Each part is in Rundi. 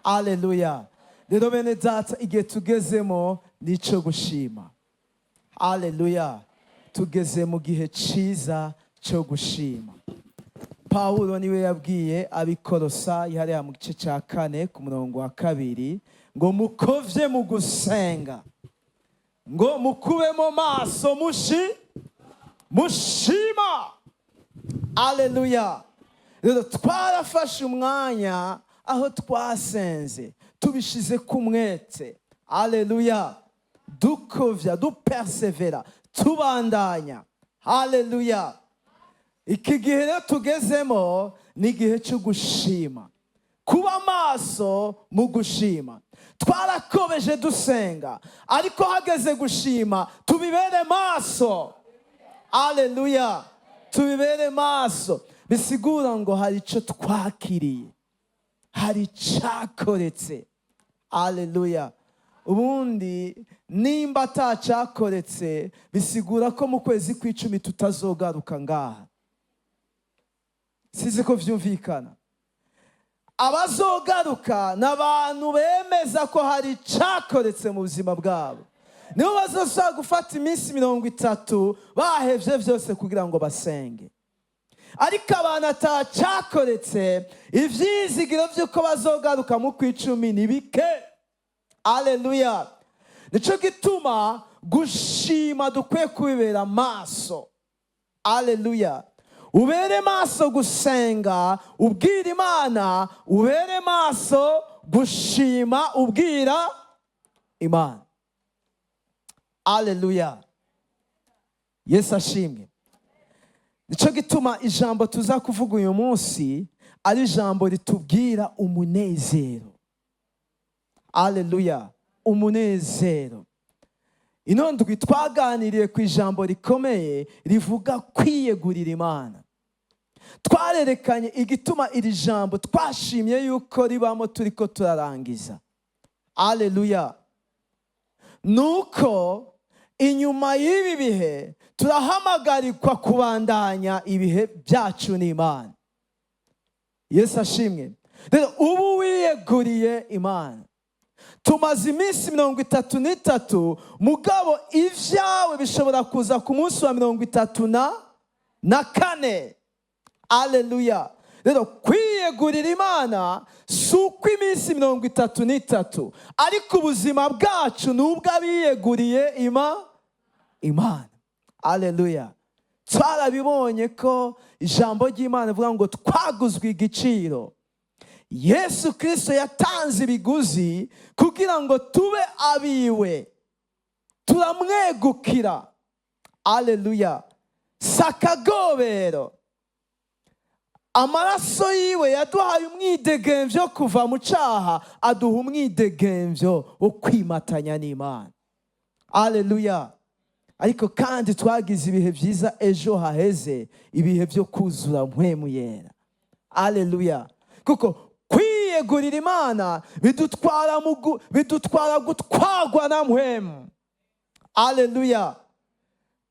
Aleluya. Rero bene data, igihe tugezemo nico gushima. Aleluya. Tugeze mu gihe ciza cyo gushima. Pawulo niwe yabwiye Abikorosayi hariya mu gice cya 4 ku murongo wa 2 ngo mukovye mu gusenga, ngo mukubemo maso mushima. Aleluya. Rero twarafashe umwanya aho twasenze tubishize ku mwete. Aleluya. Dukovya, dupersevera, tubandanya. Aleluya. Iki gihe rero tugezemo ni igihe cyo gushima, kuba maso mu gushima. Twarakomeje dusenga, ariko hageze gushima tubibere maso. Aleluya. Tubibere maso, bisigura ngo hari icyo twakiriye, hari icyakoretse. Aleluya. Ubundi nimba atacyakoretse, bisigura ko mu kwezi kw'icumi tutazogaruka ngaha. Sizi ko vyumvikana. Abazogaruka ni abantu bemeza ko hari icyakoretse mu buzima bwabo, nibo bazosaba gufata iminsi 30 bahevye vyose kugira ngo basenge. Ariko abantu atacyakoretse, ivyizigiro vy'uko bazogaruka mu kw'icumi ni bike. Aleluya. Nico gituma gushima dukwiye kubibera maso. Aleluya. Ubere maso gusenga ubwira Imana, ubere maso gushima ubwira Imana. Aleluya. Yesu ashimwe. Nico gituma ijambo tuza kuvuga uyu munsi ari ijambo ritubwira umunezero. Aleluya. Umunezero. Ino ndwi twaganiriye ku ijambo rikomeye rivuga kwiyegurira Imana. Twarerekanye igituma iri jambo twashimye yuko ribamo turiko turarangiza. Aleluya. Nuko inyuma y'ibi bihe turahamagarirwa kubandanya ibihe byacu n'Imana. Yesu ashimwe. Rero ubu wiyeguriye Imana, tumaze iminsi 33, mugabo ibyawe bishobora kuza ku munsi wa 34. Aleluya. Rero kwiyegurira Imana si uko iminsi 33, ariko ubuzima bwacu ni ubw'abiyeguriye Imana. Aleluya. Twarabibonye ko ijambo ry'Imana rivuga ngo twaguzwe igiciro. Yesu Kirisito yatanze ibiguzi kugira ngo tube abiwe, turamwegukira. Aleluya. Si akagobero. Amaraso yiwe yaduhaye umwidegemvyo kuva mu caha, aduha umwidegemvyo wo kwimatanya n'Imana. Aleluya. Ariko kandi twagize ibihe byiza ejo haheze, ibihe byo kuzura Mpwemu Yera. Aleluya. Kuko kwiyegurira Imana bidutwara gutwarwa na Mpwemu. Aleluya.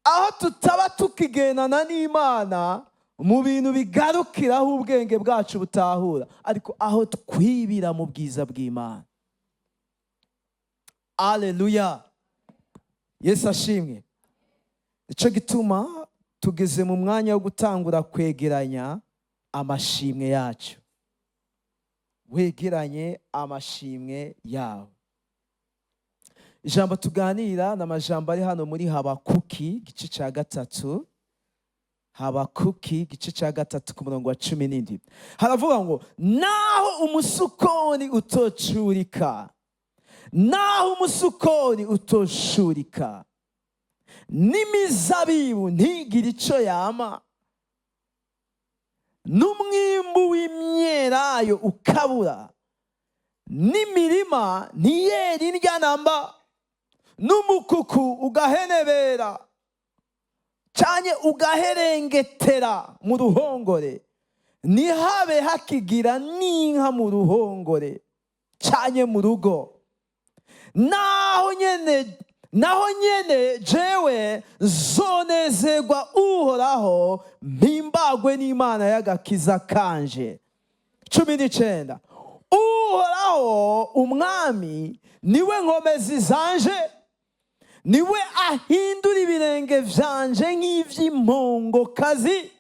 Aho tutaba tukigendana n'Imana mu bintu bigarukiraho ubwenge bwacu butahura, ariko aho twibira mu bwiza bw'Imana. Aleluya. Yesu ashimwe. Nicyo gituma tugeze mu mwanya wo gutangura kwegeranya amashimwe yacu. Wegeranye amashimwe yawe. Ijambo tuganira ni amajambo ari hano muri Habakuki igice cya 3. Habakuki igice cya 3 ku murongo wa 17 haravuga ngo: "Naho umusukoni utocurika, naho umusukoni utoshurika, n'imizabibu ntigire ico yama, n'umwimbu w'imyelayo ukabura, n'imirima ntiyere indya namba, n'umukuku ugahenebera canke ugaherengetera mu ruhongore, ntihabe hakigira n'inka mu ruhongore canke mu rugo, naho nyene jewe nzonezerwa Uhoraho, mpimbagwe n'Imana y'agakiza kanje." 19. Uhoraho Umwami niwe nkomezi zanje, niwe ahindura ibirenge vyanje nk'ivy'impongokazi,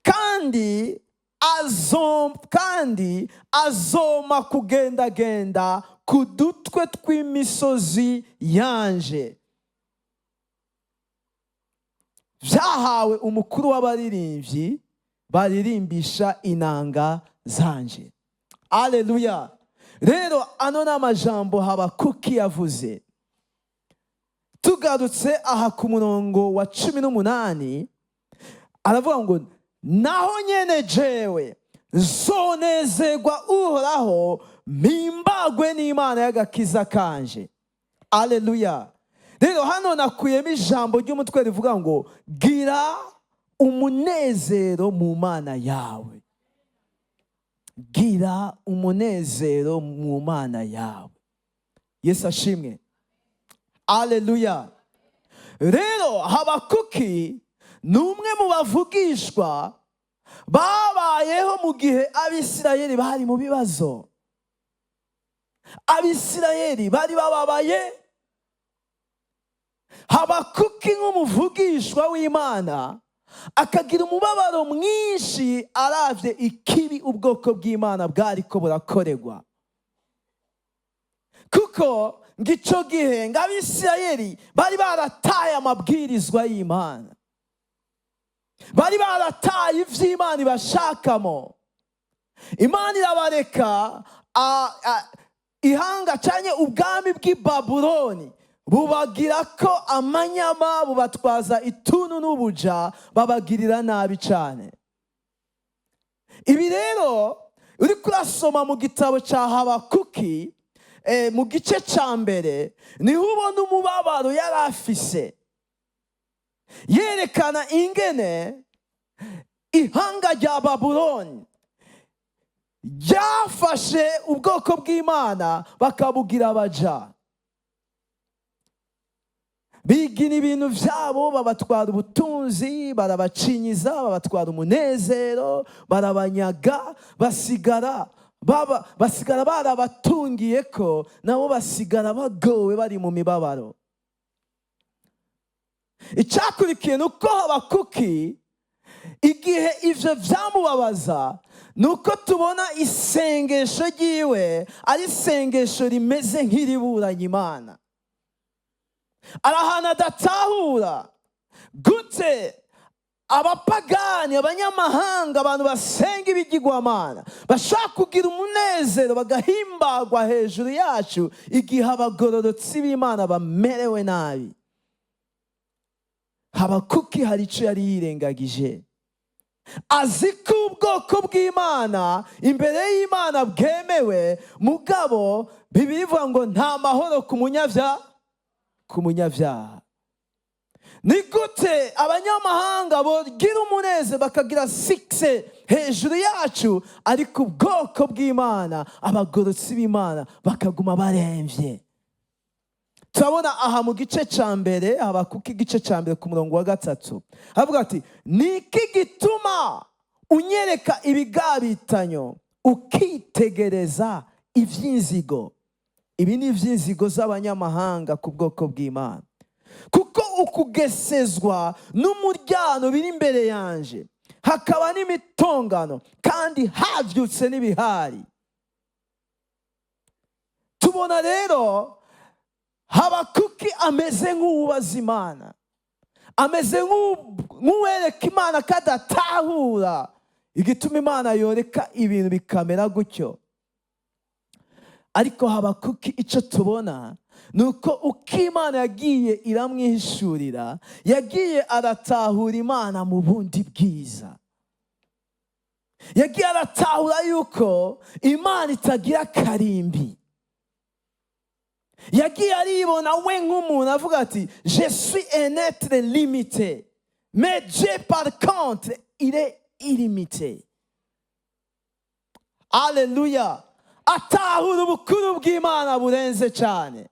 kandi azoma kugendagenda ku dutwe tw'imisozi yanje. Vyahawe umukuru w'abaririmbyi baririmbisha inanga zanje. Aleluya! Rero ano ni amajambo Habakuki yavuze. Tugarutse aha ku murongo wa 18, aravuga ngo: "Naho nyene jewe nzonezerwa Uhoraho, mpimbagwe n'Imana y'agakiza kanje." Aleluya! Rero hano nakuyemo ijambo ry'umutwe rivuga ngo: "Gira umunezero mu Mana yawe." Gira umunezero mu Mana yawe. Yesu ashimwe! Aleluya! Rero Habakuki ni umwe mu bavugishwa babayeho mu gihe Abisirayeli bari mu bibazo, Abisirayeli bari bababaye. Habakuki nk'umuvugishwa w'Imana akagira umubabaro mwinshi aravye ikibi ubwoko bw'Imana bwariko burakorerwa, kuko ngo ico gihe ngo Abisirayeli bari barataye amabwirizwa y'Imana, bari barataye ivy'Imana ibashakamo. Imana irabareka, ihanga canke ubwami bw'i Babuloni bubagira ko amanyama, bubatwaza ituntu n'ubuja, babagirira nabi cane. Ibi rero uriko urasoma mu gitabo cya Habakuki, mu gice cya mbere, niho ubona umubabaro yari afise, yerekana ingene ihanga rya Babuloni ryafashe ubwoko bw'Imana bakabugira abaja, bigina ibintu byabo, babatwara ubutunzi, barabacinyiza, babatwara umunezero, barabanyaga, basigara barabatungiye ko nabo basigara bagowe, bari mu mibabaro. Icyakurikiye ni uko Habakuki, igihe ivyo vyamubabaza, ni uko tubona isengesho ryiwe ari isengesho rimeze nk'iriburanya Imana. Ari ahantu adatahura gute abapagani, abanyamahanga, abantu basenga ibigirwamana bashaka kugira umunezero, bagahimbagwa hejuru yacu, igihe abagororotsi b'Imana bamerewe nabi. Habakuki hari icyo yari yirengagije. Azi ko ubwoko bw'Imana imbere y'Imana bwemewe, mugabo Bibiliya ivuga ngo nta mahoro ku munyabyaha. Ni gute abanyamahanga bogira umunezero, bakagira succès hejuru yacu, ariko ubwoko bw'Imana, abagororotsi b'Imana, bakaguma baremvye? Turabona aha mu gice cya mbere, Habakuki igice cya mbere ku murongo wa 3, havuga ati: "Ni iki gituma unyereka ibigabitanyo, ukitegereza iby'inzigo?" Ibi ni iby'inzigo z'abanyamahanga ku bwoko bw'Imana. "Kuko ukugesezwa n'umuryano biri imbere yanje, hakaba n'imitongano, kandi habyutse n'ibihari." Tubona rero Habakuki ameze nk'uwubaza Imana, ameze nk'uwereka Imana ko adatahura igituma Imana yoreka ibintu bikamera gutyo. Ariko Habakuki icyo tubona ni uko uko Imana yagiye iramwihishurira, yagiye aratahura Imana mu bundi bwiza. Yagiye aratahura yuko Imana itagira karimbi. Yagiye aribona we nk'umuntu, avuga ati: "Je suis un être limité, mais Dieu par contre, il est illimité." Aleluya! Atahura ubukuru bw'Imana burenze cyane.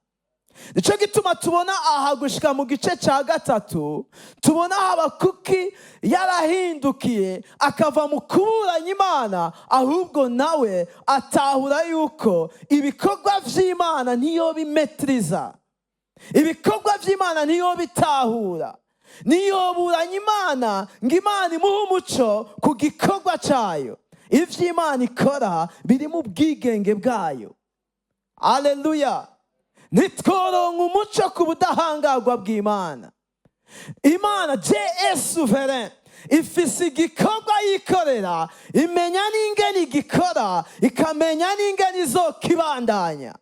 Nicyo gituma tubona aha gushika mu gice cya gatatu, tubona Habakuki yarahindukiye akava mu kuburanya Imana, ahubwo nawe atahura yuko ibikorwa by'Imana niyo bimetiriza, ibikorwa by'Imana niyo bitahura, niyoburanya Imana ngo Imana imuhe umuco ku gikorwa cyayo. Ibyo Imana ikora biri mu bwigenge bwayo. Aleluya! Ntitworonka umuco ku budahangarwa bw'Imana. Imana je souverain, ifise igikorwa yikorera, imenya n'ingene igikora, ikamenya n'ingene izokibandanya.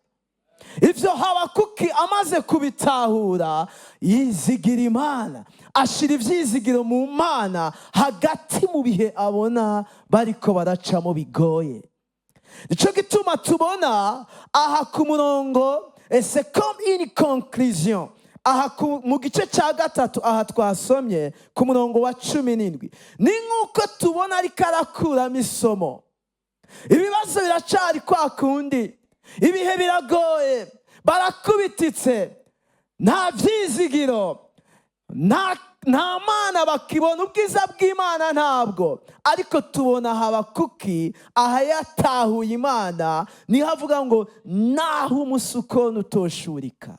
Ibyo Habakuki amaze kubitahura, yizigira Imana, ashira ibyizigiro mu Mana hagati mu bihe abona bariko baracamo bigoye. Nicyo gituma tubona aha ku murongo, c'est comme une conclusion, aha mu gice cya gatatu, aha twasomye ku murongo wa 17, ni nk'uko tubona ariko arakuramo isomo. Ibibazo biracari kwa kundi, ibihe biragoye, barakubititse, nta byizigiro, nta Mana bakibona, ubwiza bw'Imana ntabwo. Ariko tubona Habakuki aha yatahuye Imana, niho avuga ngo naho umusukoni utoshurika,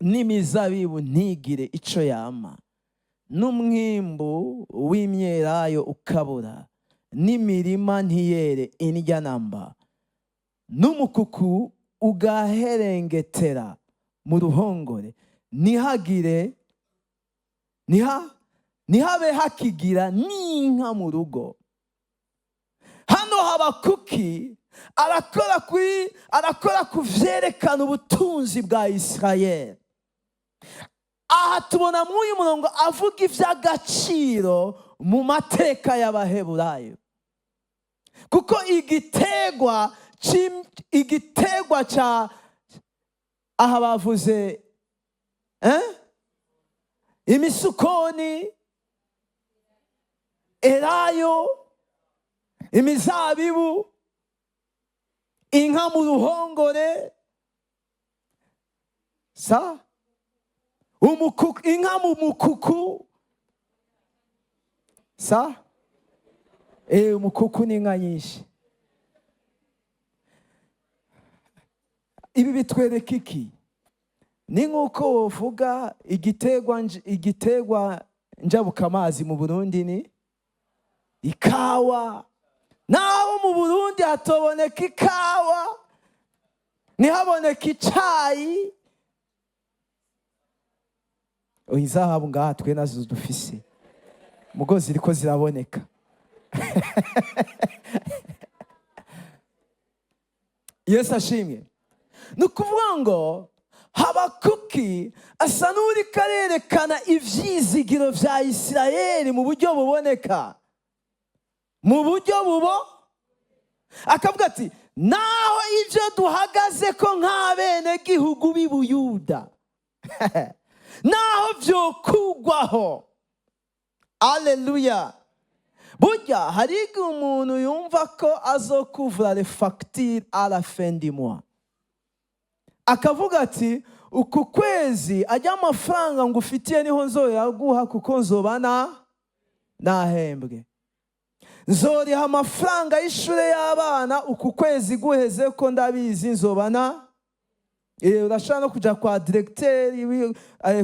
n'imizabibu ntigire ico yama, n'umwimbu w'imyelayo ukabura, n'imirima ntiyere indya namba, n'umukuku ugaherengetera mu ruhongore, ntihagire ntihabe hakigira n'inka mu rugo. Hano Habakuki arakora ku vyerekana ubutunzi bwa Isirayeli. Aha tubona muri uyu murongo avuga iby'agaciro mu mateka y'Abaheburayo, kuko igitegwa cya aha bavuze imisukoni, elayo, imizabibu, inka mu ruhongore, sa umukuku, inka mu mukuku, sa umukuku n'inka nyinshi. Ibi bitwereka iki? Ni nk'uko wovuga igitegwa njabukamazi mu Burundi ni ikawa. Naho mu Burundi hatoboneka ikawa, ntihaboneka icayi, izahabu ngaha twe nazo dufise, mugo ziriko ziraboneka. Yesu ashimwe. Ni ukuvuga ngo Habakuki asa n'uriko arerekana ivyizigiro vya Isirayeli mu buryo buboneka, mu buryo bubo, akavuga ati naho ivyo duhagaze ko nk'abenegihugu b'i Buyuda, naho vyokugwaho. Aleluya! Burya hari igihe umuntu yumva ko azokuvura les factures à la fin du mois, akavuga ati uku kwezi ajya amafaranga ngufitiye niho nzoyaguha, kuko nzoba nahembwe, nzoriha amafaranga y'ishure y'abana uku kwezi guheze, ko ndabizi nzoba na urashobora no kuja kwa directeur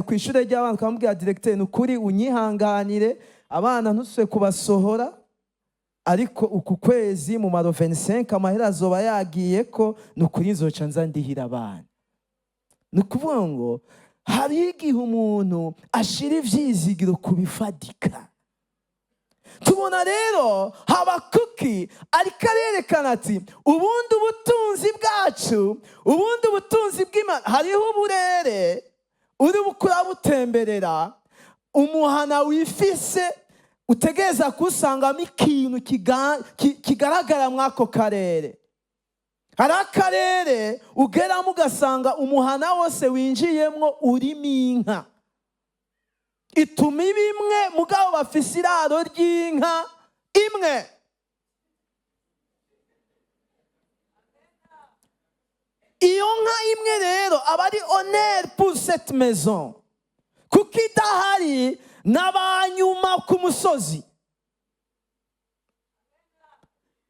ku ishure ry'abana, ukamubwira: "Directeur, ni ukuri unyihanganire, abana ntusubire kubasohora, ariko uku kwezi mu maro 25 amahera azoba yagiye, ko ni ukuri nzoca nza ndihira abana." Ni ukuvuga ngo hari igihe umuntu ashira ivyizigiro ku bifadika. Tubona rero Habakuki ariko arerekana ati ubundi ubutunzi bwacu, ubundi ubutunzi bw'Imana, hariho uburere uri bukura butemberera umuhana wifise, utegereza kusangamo ikintu kigaragara mw'ako karere. Hari akarere ugeramo ugasanga umuhana wose winjiyemwo urimo inka, ituma iba imwe, mugabo bafise iraro ry'inka imwe. Iyo nka imwe rero aba ari honneur pour cette maison, kuko idahari n'abanyuma ku musozi.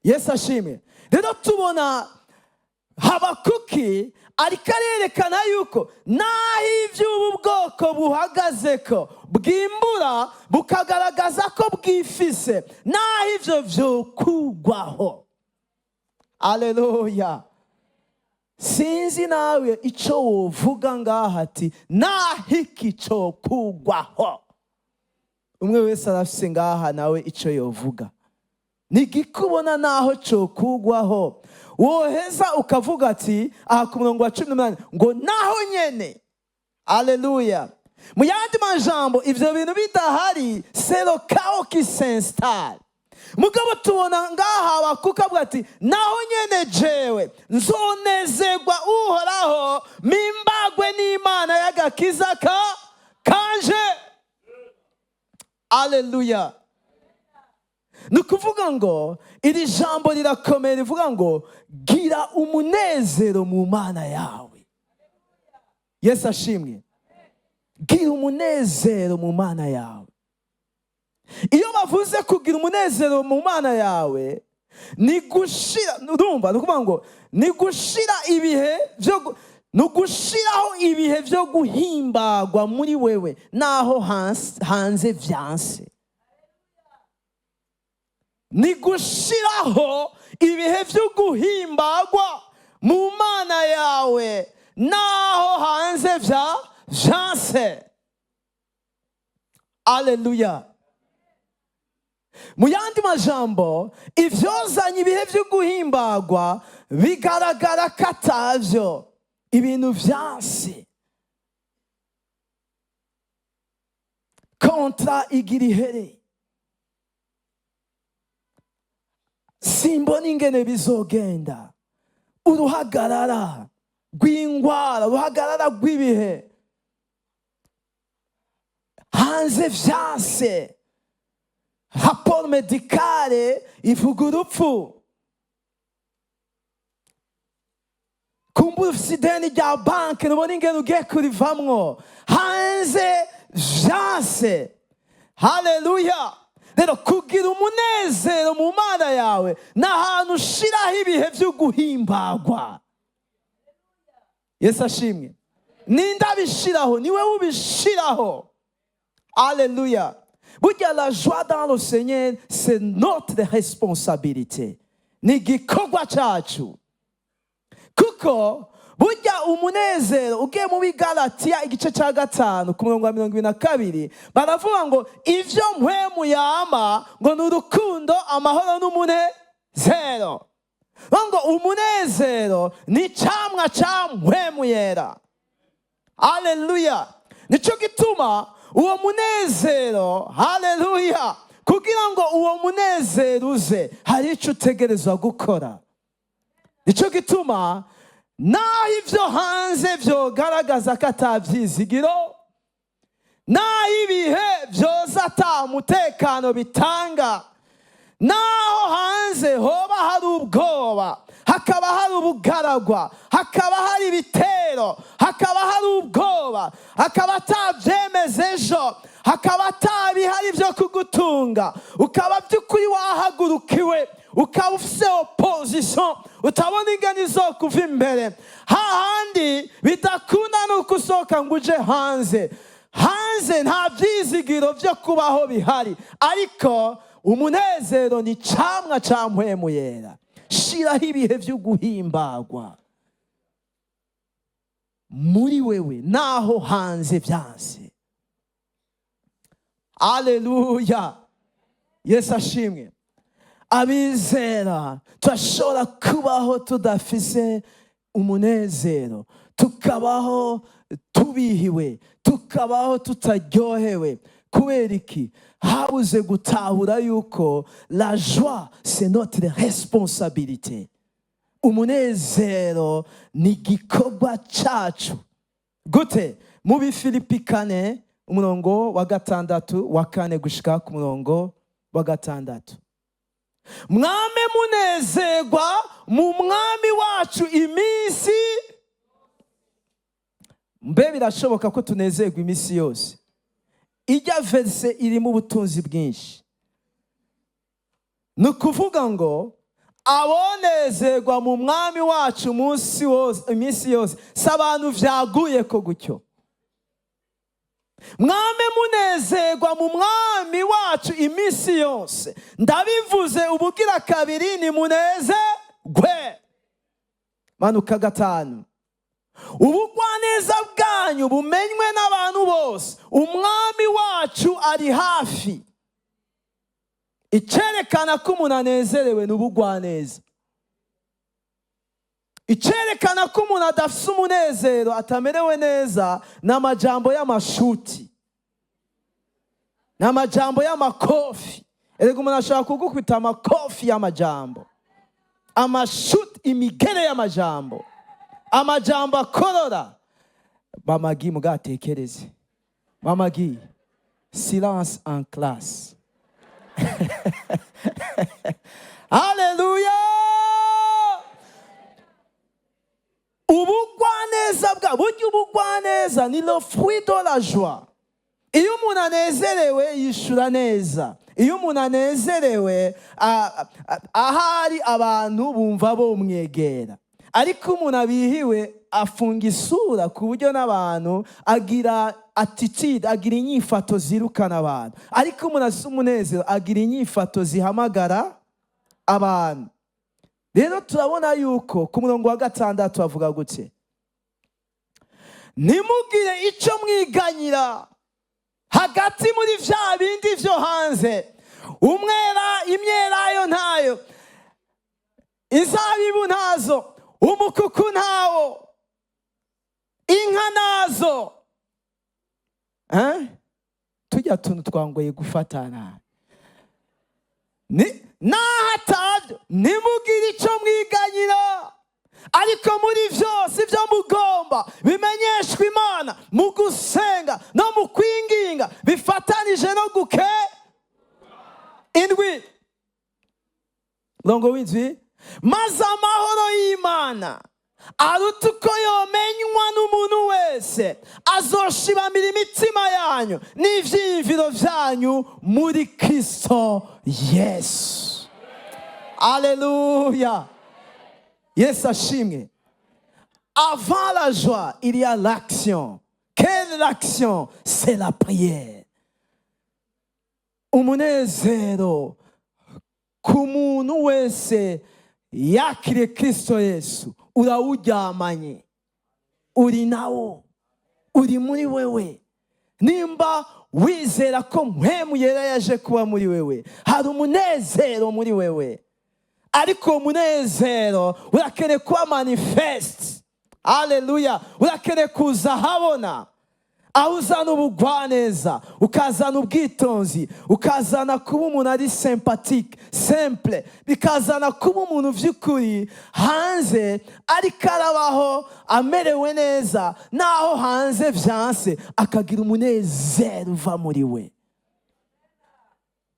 Yesu ashimwe. Rero tubona Habakuki ariko arerekana yuko naho iby'ubu bwoko buhagaze ko bwimbura, bukagaragaza ko bwifise, naho ibyo byokugwaho. Aleluya! Sinzi nawe icyo wovuga ngaha ati naho iki cokugwaho. Umwe wese arafise ngaha nawe icyo yovuga. Ni igikubona naho cokugwaho, woheza ukavuga ati aha ku murongo wa 18 ngo naho nyene. Aleluya! Mu yandi majambo, ibyo bintu bidahari, c'est le chaos qui s'installe. Mugabo tubona ngaha Habakuka avuga ati naho nyene jewe nzonezerwa Uhoraho, mpimbagwe n'Imana y'agakiza ka kanje. Aleluya! Ni ukuvuga ngo iri jambo rirakomeye, rivuga ngo gira umunezero mu Mana yawe. Yesu ashimwe. Gira umunezero mu Mana yawe. Iyo bavuze kugira umunezero mu Mana yawe, ni gushira, urumva, ni ukuvuga ngo ni gushira ibihe byo ni ugushiraho ibihe byo guhimbagwa muri wewe naho hanze vyanse. Ni gushiraho ibihe byo guhimbagwa mu Mana yawe naho hanze vyanse. Aleluya! Mu yandi majambo, ivyozanye ibihe byo guhimbagwa bigaragara ko atavyo, ibintu vyanse, contrat igira ihere, simbona ingene bizogenda, uruhagarara rw'ingwara, uruhagarara rw'ibihe, hanze vyanse, rapport médicale ivuga urupfu, kumbura ufise ideni rya banki, ntubona ingene ugiye kurivamwo, hanze vyanse. Haleluya! Rero kugira umunezero mu Mana yawe ni ahantu ushiraho ibihe byo guhimbagwa. Yesu ashimwe. Ninde abishiraho? Niwe ubishiraho. Aleluya! Burya la joie dans le Seigneur, c'est notre responsabilité, ni igikorwa cacu, kuko burya umunezero, ugiye mu Bigalatiya igice cya 5 ku murongo wa 22, baravuga ngo ivyo Mpwemu yama ngo ni urukundo, amahoro n'umunezero. Ngo umunezero ni icamwa ca Mpwemu Yera. Aleluya! Nico gituma uwo munezero, haleluya, kugira ngo uwo munezero uze, hari icyo utegerezwa gukora. Nico gituma naho ibyo hanze byogaragaza ko atabyizigiro, naho ibihe byoza ata mutekano bitanga, naho hanze hoba hari ubwoba, hakaba hari ubugaragwa, hakaba hari ibitero, hakaba hari ubwoba, hakaba atabyemeza ejo, hakaba atabihari byo kugutunga, ukaba by'ukuri wahagurukiwe, ukaba ufise opposition, utabona ingene izokuva imbere, hahandi bidakunda nuko usohoka ngo uje hanze, hanze nta byizigiro byo kubaho bihari, ariko umunezero ni camwa ca Mpwemu Yera. Shiraho ibihe byo guhimbagwa muri wewe naho hanze byanse. Aleluya! Yesu ashimwe. Abizera turashobora kubaho tudafise umunezero, tukabaho tubihiwe, tukabaho tutaryohewe. Kubera iki? Habuze gutahura yuko la joie, c'est notre responsabilité. Umunezero ni igikorwa cacu. Gute? Mu Bifilipi 4, umurongo wa 6, wa 4 gushika ku murongo wa 6: mwame munezerwa mu Mwami wacu iminsi. Mbe birashoboka ko tunezerwa iminsi yose? Ijya verset irimo ubutunzi bwinshi. Ni ukuvuga ngo abonezerwa mu Mwami wacu umunsi wose, iminsi yose, si abantu vyaguye ko gutyo. Mwame munezerwa mu Mwami wacu iminsi yose, ndabivuze ubugira kabiri, ni munezerwe. Manuka 5. Ubugwaneza bwanyu bumenywe n'abantu bose, Umwami wacu ari hafi. Icyerekana ko umuntu anezerewe ni ubugwaneza. Icyerekana ko umuntu adafite umunezero, atamerewe neza, ni amajambo y'amashuti, ni amajambo y'amakofi. Erega umuntu ashobora kugukubita amakofi y'amajambo, amashuti, imigere y'amajambo, amajambo akorora. Mama Gi, mugatekereze. Mama Gi, silence en classe. Haleluya! Ubugwaneza bwa burya, ubugwaneza ni le fruit de la joie. Iyo umuntu anezerewe yishura neza. Iyo umuntu anezerewe, ahari abantu bumva bomwegera. Ariko umuntu abihiwe afunga isura, ku buryo n'abantu agira attitude, agira inyifato zirukana abantu. Ariko umuntu afite umunezero agira inyifato zihamagara abantu. Rero turabona yuko ku murongo wa 6 bavuga gutse: ntimugire icyo mwiganyira. Hagati muri vya bindi vyo hanze, umwera, imyelayo ntayo, inzabibu ntazo, umukuku ntawo, inka nazo. Eh? Tujya tuntu twangoye gufatana. Naho atabyo, ntimugire icyo mwiganyira, ariko muri byose ibyo mugomba bimenyeshwa Imana mu gusenga no mu kwinginga bifatanije no guke. 7, murongo w'7: maze amahoro y'Imana aruta uko yomenywa n'umuntu wese azoshibamira imitima yanyu n'ivyiyumviro vyanyu muri Kristo Yesu. Aleluya! Yesu ashimwe. Avant la joie, il y a l'action. Quelle action? C'est la prière. Umunezero ku muntu wese yakiriye Kristo Yesu urawuryamanye, uri nawo, uri muri wewe. Nimba wizera ko Mpwemu Yera yaje kuba muri wewe, hari umunezero muri wewe. Ariko uwo munezero urakeneye kuba manifeste. Aleluya! Urakeneye kuza ahabona, aho uzana ubugwaneza, ukazana ubwitonzi, ukazana kuba umuntu ari sympathique, simple, bikazana kuba umuntu by'ukuri hanze ariko arabaho amerewe neza, naho hanze vyanse, akagira umunezero uva muri we.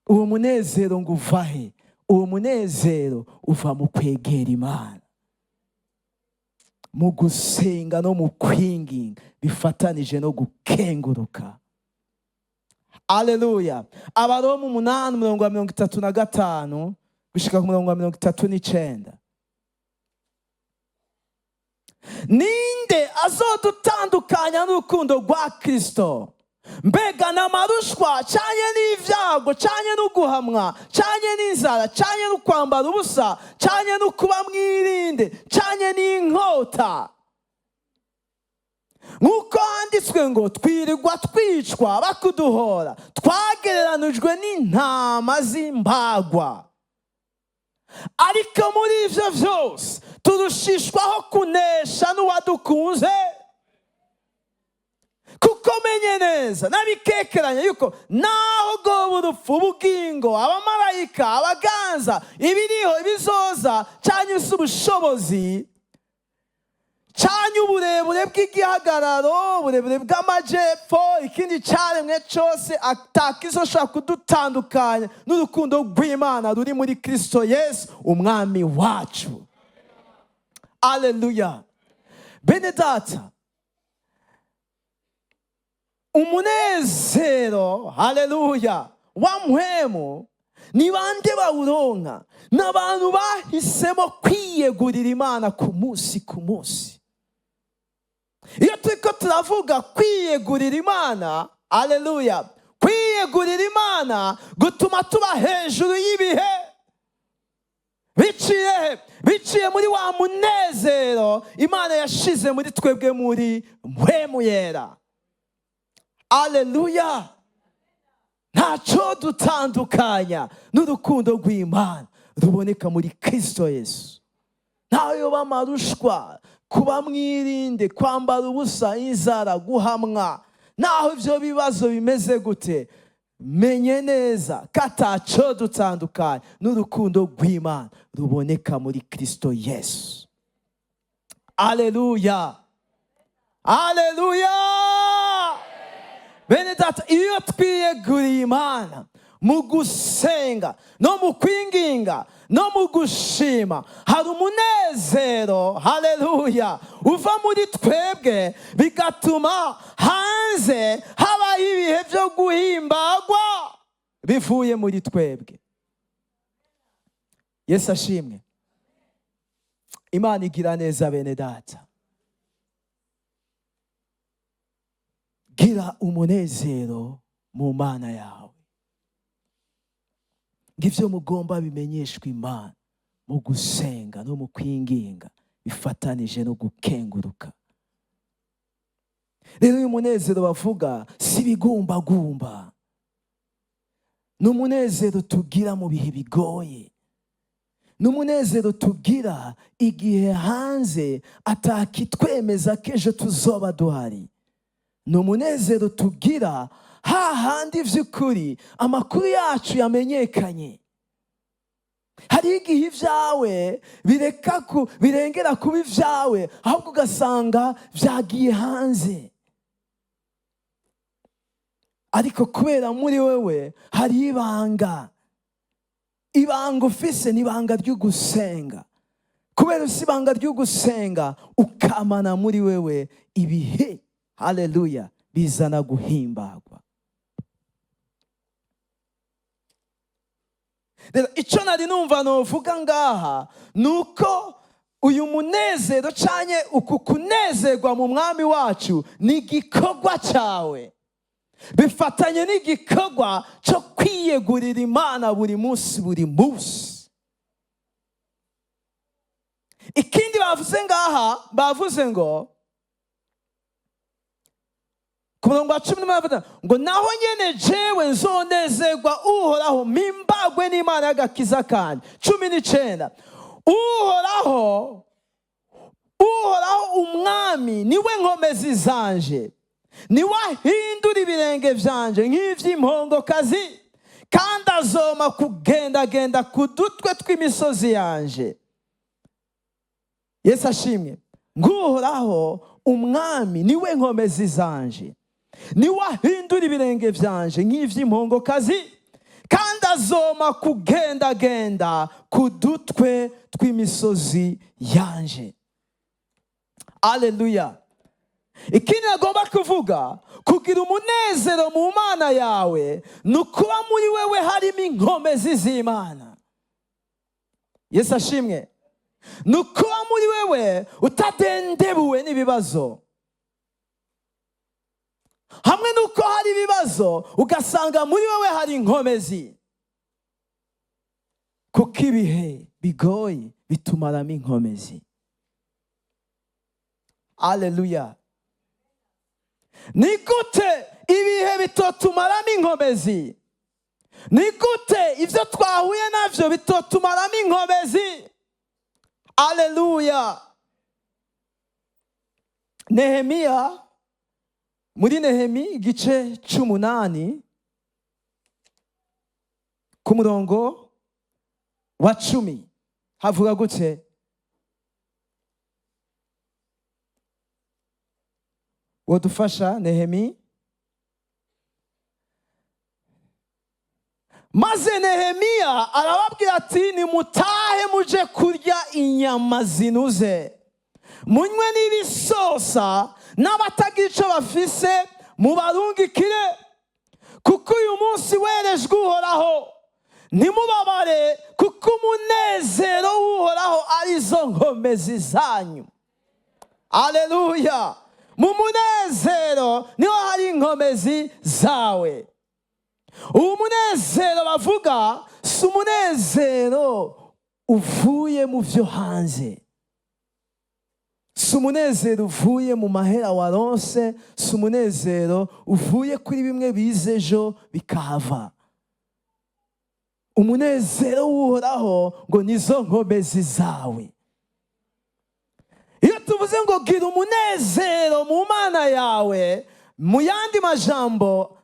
Uwo munezero ngo uva he? Uwo munezero uva mu kwegera Imana, mu gusenga no mu kwinginga bifatanije no gukenguruka. Aleluya! Abaroma 8, umurongo wa 35 gushika ku murongo wa 39: ninde azodutandukanya n'urukundo rwa Kristo? Mbega n'amarushwa, canye n'ibyago, canye n'uguhamwa, canye n'inzara, canye no kwambara ubusa, canye no kuba mwirinde, canye n'inkota? Nk'uko handitswe ngo: twirirwa twicwa bakuduhora, twagereranijwe n'intama z'imbagwa. Ariko muri ivyo vyose turushishwaho kunesha n'uwadukunze. Kuko menye neza n'abikekeranya yuko naho bwoba urupfu, ubugingo, abamarayika, abaganza, ibiriho, ibizoza, cyangwa se ubushobozi, cyangwa uburebure bw'igihagararo, uburebure bw'amajepfo, ikindi cyaremwe cyose atakizoshobora kudutandukanya n'urukundo rw'Imana ruri muri Kristo Yesu Umwami wacu. Aleluya! Bene data. Umunezero, haleluya, wa mpwemu ni bande bawuronka? Ni abantu bahisemo kwiyegurira Imana ku munsi ku munsi. Iyo turiko turavuga kwiyegurira Imana, haleluya, kwiyegurira Imana gutuma tuba hejuru y'ibihe. Biciye he? Biciye muri wa munezero Imana yashize muri twebwe muri Mpwemu Yera. Aleluya! Ntacyo dutandukanya n'urukundo rw'Imana ruboneka muri Kristo Yesu. Ntayo bamarushwa kuba mwirinde, kwambara ubusa, inzara, guhamwa, naho ibyo bibazo bimeze gute, menye neza ko atacyo dutandukanya n'urukundo rw'Imana ruboneka muri Kristo Yesu. Aleluya, aleluya! Bene data, iyo twiyeguriye Imana mu gusenga no mu kwinginga no mu gushima, hari umunezero, haleluya, uva muri twebwe, bigatuma hanze habaho ibihe byo guhimbagwa bivuye muri twebwe. Yesu ashimwe! Imana igira neza. Bene data, gira umunezero mu Mana yawe. Ngivyo mugomba bimenyeshwa Imana mu gusenga no mu kwinginga bifatanije no gukenguruka. Rero uyu munezero bavuga si ibigumbagumba, ni umunezero tugira mu bihe bigoye, ni umunezero tugira igihe hanze atakitwemeza ko ejo tuzoba duhari, ni umunezero tugira hahandi vy'ukuri amakuru yacu yamenyekanye. Hari igihe ibyawe bireka ku birengera kuba ibyawe, ahubwo ugasanga byagiye hanze, ariko kubera muri wewe hari ibanga. Ibanga ufise ni ibanga ry'ugusenga. Kubera ufise ibanga ry'ugusenga, ukamana muri wewe ibihe, haleluya, bizana guhimbagwa. Rero icyo nari numva novuga ngaha ni uko uyu munezero canye uku kunezerwa mu Mwami wacu ni igikorwa cyawe, bifatanye n'igikorwa cyo kwiyegurira Imana buri munsi, buri munsi. Ikindi bavuze ngaha, bavuze ngo ku murongo wa 18 bavuze ngo: "Naho nyene jewe nzonezerwa Uhoraho, mpimbagwe n'Imana y'agakiza kanje." 19: "Uhoraho, Uhoraho Umwami niwe nkomezi zanje, niwe ahindura ibirenge vyanje nk'ivy'impongokazi, kandi azoma kugendagenda ku dutwe tw'imisozi yanje." Yesu ashimwe! Nguhoraho Umwami niwe nkomezi zanje, niwe ahindura ibirenge vyanje nk'ivy'impongokazi, kandi azoma kugendagenda ku dutwe tw'imisozi yanje. Aleluya! Ikindi agomba kuvuga, kugira umunezero mu Mana yawe ni ukuba muri wewe harimo inkomezi z'Imana. Yesu ashimwe! Ni ukuba muri wewe utadendebuwe n'ibibazo, hamwe n'uko hari ibibazo, ugasanga muri wewe hari inkomezi, kuko ibihe bigoye bitumaramo inkomezi. Aleluya! Ni gute ibihe bitotumaramo inkomezi? Ni gute ibyo twahuye nabyo bitotumaramo inkomezi? Aleluya! Nehemiya, muri Nehemi igice c'8 ku murongo wa 10 havuga gute? Wodufasha Nehemi? Maze Nehemiya arababwira ati: "Nimutahe muje kurya inyama zinuze, munywe n'ibisosa, n'abatagira icyo bafise." Mubarungikire, kuko uyu munsi werejwe Uhoraho. Ntimubabare, kuko umunezero w'Uhoraho arizo nkomezi zanyu. Aleluya! Mu munezero niho hari inkomezi zawe. Uwo munezero bavuga si umunezero uvuye mu byo hanze, si umunezero uvuye mu mahera waronse, si umunezero uvuye kuri bimwe bize ejo bikahava. Umunezero w'Uhoraho ngo nizo nkomezi zawe. Iyo tuvuze ngo gira umunezero mu Mana yawe, mu yandi majambo,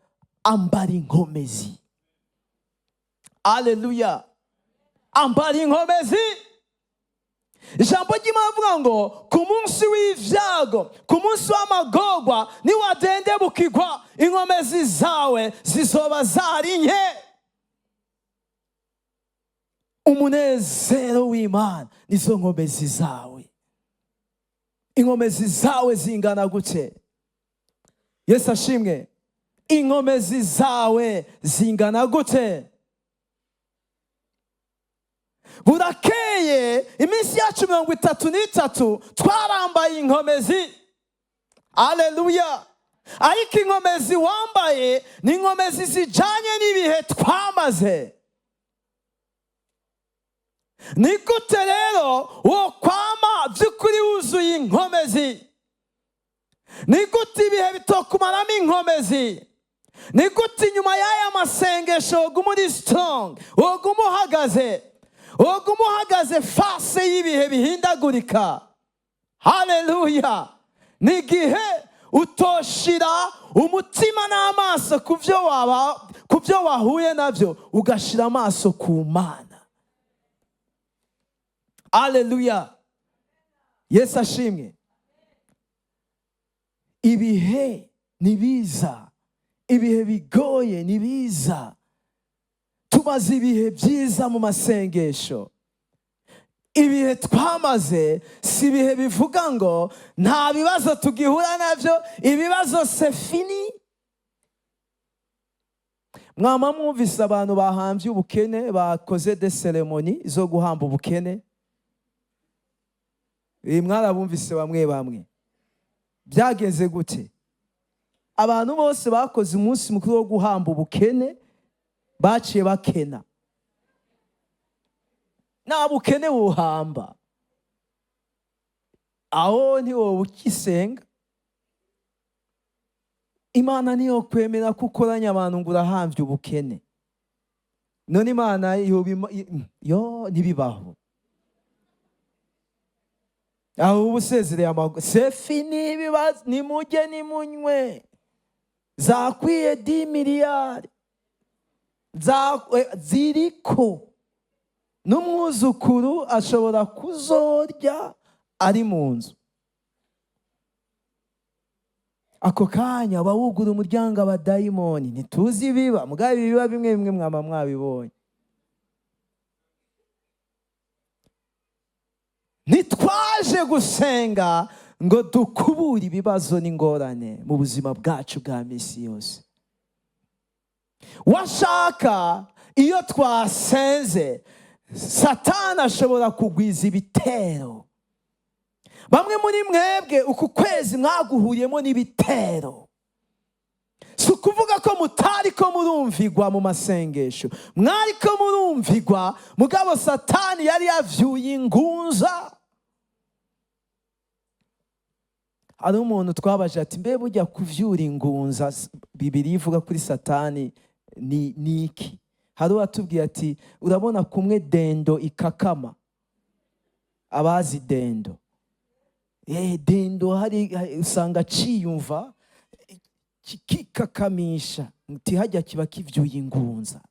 ambara inkomezi. Aleluya! Ambara inkomezi. Ijambo ry'Imana avuga ngo ku munsi w'ibyago, ku munsi w'amagorwa, niwadendebukirwa, inkomezi zawe zizoba zari nke. Umunezero w'Imana nizo nkomezi zawe. Inkomezi zawe zingana gute? Yesu ashimwe. Inkomezi zawe zingana gute? Burakeye, iminsi yacu 33 twarambaye inkomezi. Aleluya! Ariko inkomezi wambaye ni inkomezi zijanye n'ibihe twamaze. Ni gute rero wo kwama by'ukuri wuzuye inkomezi? Ni gute ibihe bitokumaramo inkomezi? Ni gute inyuma y'aya masengesho woguma uri strong, woguma uhagaze, woguma uhagaze face y'ibihe bihindagurika? Haleluya! Ni igihe utoshira umutima n'amaso ku byo waba, ku byo wahuye nabyo, ugashira amaso ku Mana. Aleluya! Yesu ashimwe. Ibihe ni biza, ibihe bigoye ni biza. Tumaze ibihe byiza mu masengesho. Ibihe twamaze si ibihe bivuga ngo nta bibazo tugihura nabyo, ibibazo c'est fini. Mwama mwumvise abantu bahambye ubukene, bakoze des cérémonies zo guhamba ubukene. Mwarabumvise bamwe bamwe. Byagenze gute? Abantu bose bakoze umunsi mukuru wo guhamba ubukene baciye bakena. Nta bukene buhamba aho, ntiwoba ukisenga Imana. Niyo kwemera ko ukoranya abantu ngo urahambye ubukene. None Imana yo ntibibaho. Aho uba usezereye amaguru, c'est fini ibibazo. Nimujye, nimunywe, zakwiye 10 miliyari ziriko n'umwuzukuru ashobora kuzorya ari mu nzu. Ako kanya bawugura umuryango abadayimoni. Ntituzi ibiba, mugabo ibiba bimwe bimwe mwaba mwabibonye. Ntitwaje gusenga ngo dukubure ibibazo n'ingorane mu buzima bwacu bwa misi yose. Washaka iyo twasenze, Satani ashobora kugwiza ibitero. Bamwe muri mwebwe uku kwezi mwaguhuriyemo n'ibitero. Si ukuvuga ko mutari ko murumvigwa mu masengesho, mwari ko murumvigwa, mugabo Satani yari yavyuye ingunza. Hari umuntu twabaje ati: "Mbe burya kuvyura ingunza Bibiri ivuga kuri Satani ni iki?" Hari uwatubwiye ati: "Urabona kumwe dendo ikakama." Abazi dendo, dendo hari usanga ciyumva kikikakamisha, ntihajya kiba kivyuye ingunza.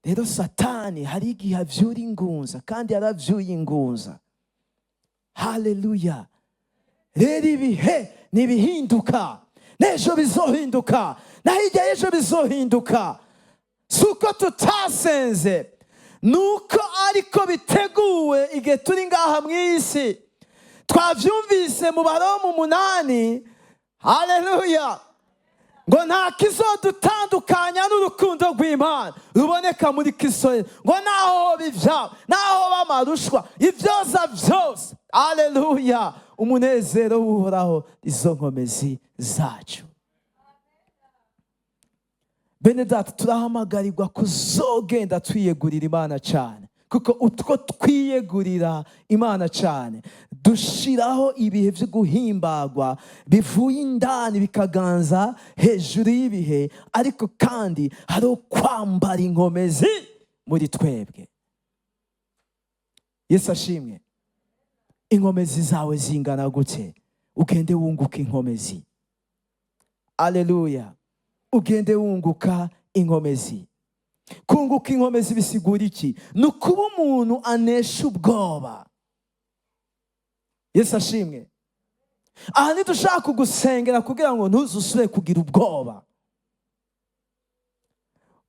Rero Satani hari igihe avyura ingunza, kandi yaravyuye ingunza. Haleluya! Rero ibihe ntibihinduka, n'ejo bizohinduka, na hirya y'ejo bizohinduka. Si uko tutasenze, ni uko ariko biteguwe igihe turi ngaha mu isi. Twabyumvise mu Baroma 8. Haleluya! Ngo nta kizodutandukanya n'urukundo rw'Imana ruboneka muri Kristo Yesu. Ngo naho hoba ivyabo, naho hoba amarushwa, ivyoza vyose, aleluya, umunezero w'Uhoraho izo nkomezi zacu. Bene data, turahamagarirwa kuzogenda twiyegurira Imana cyane, kuko utwo twiyegurira Imana cyane dushiraho ibihe byo guhimbagwa bivuye indani, bikaganza hejuru y'ibihe. Ariko kandi hariho kwambara inkomezi muri twebwe. Yesu ashimwe. Inkomezi zawe zingana gute? Ugende wunguka inkomezi. Aleluya, ugende wunguka inkomezi. Kunguka inkomezi bisigura iki? Ni ukuba umuntu anesha ubwoba. Yesu ashimwe. Aha ntidushaka kugusengera kugira ngo ntuzusubire kugira ubwoba.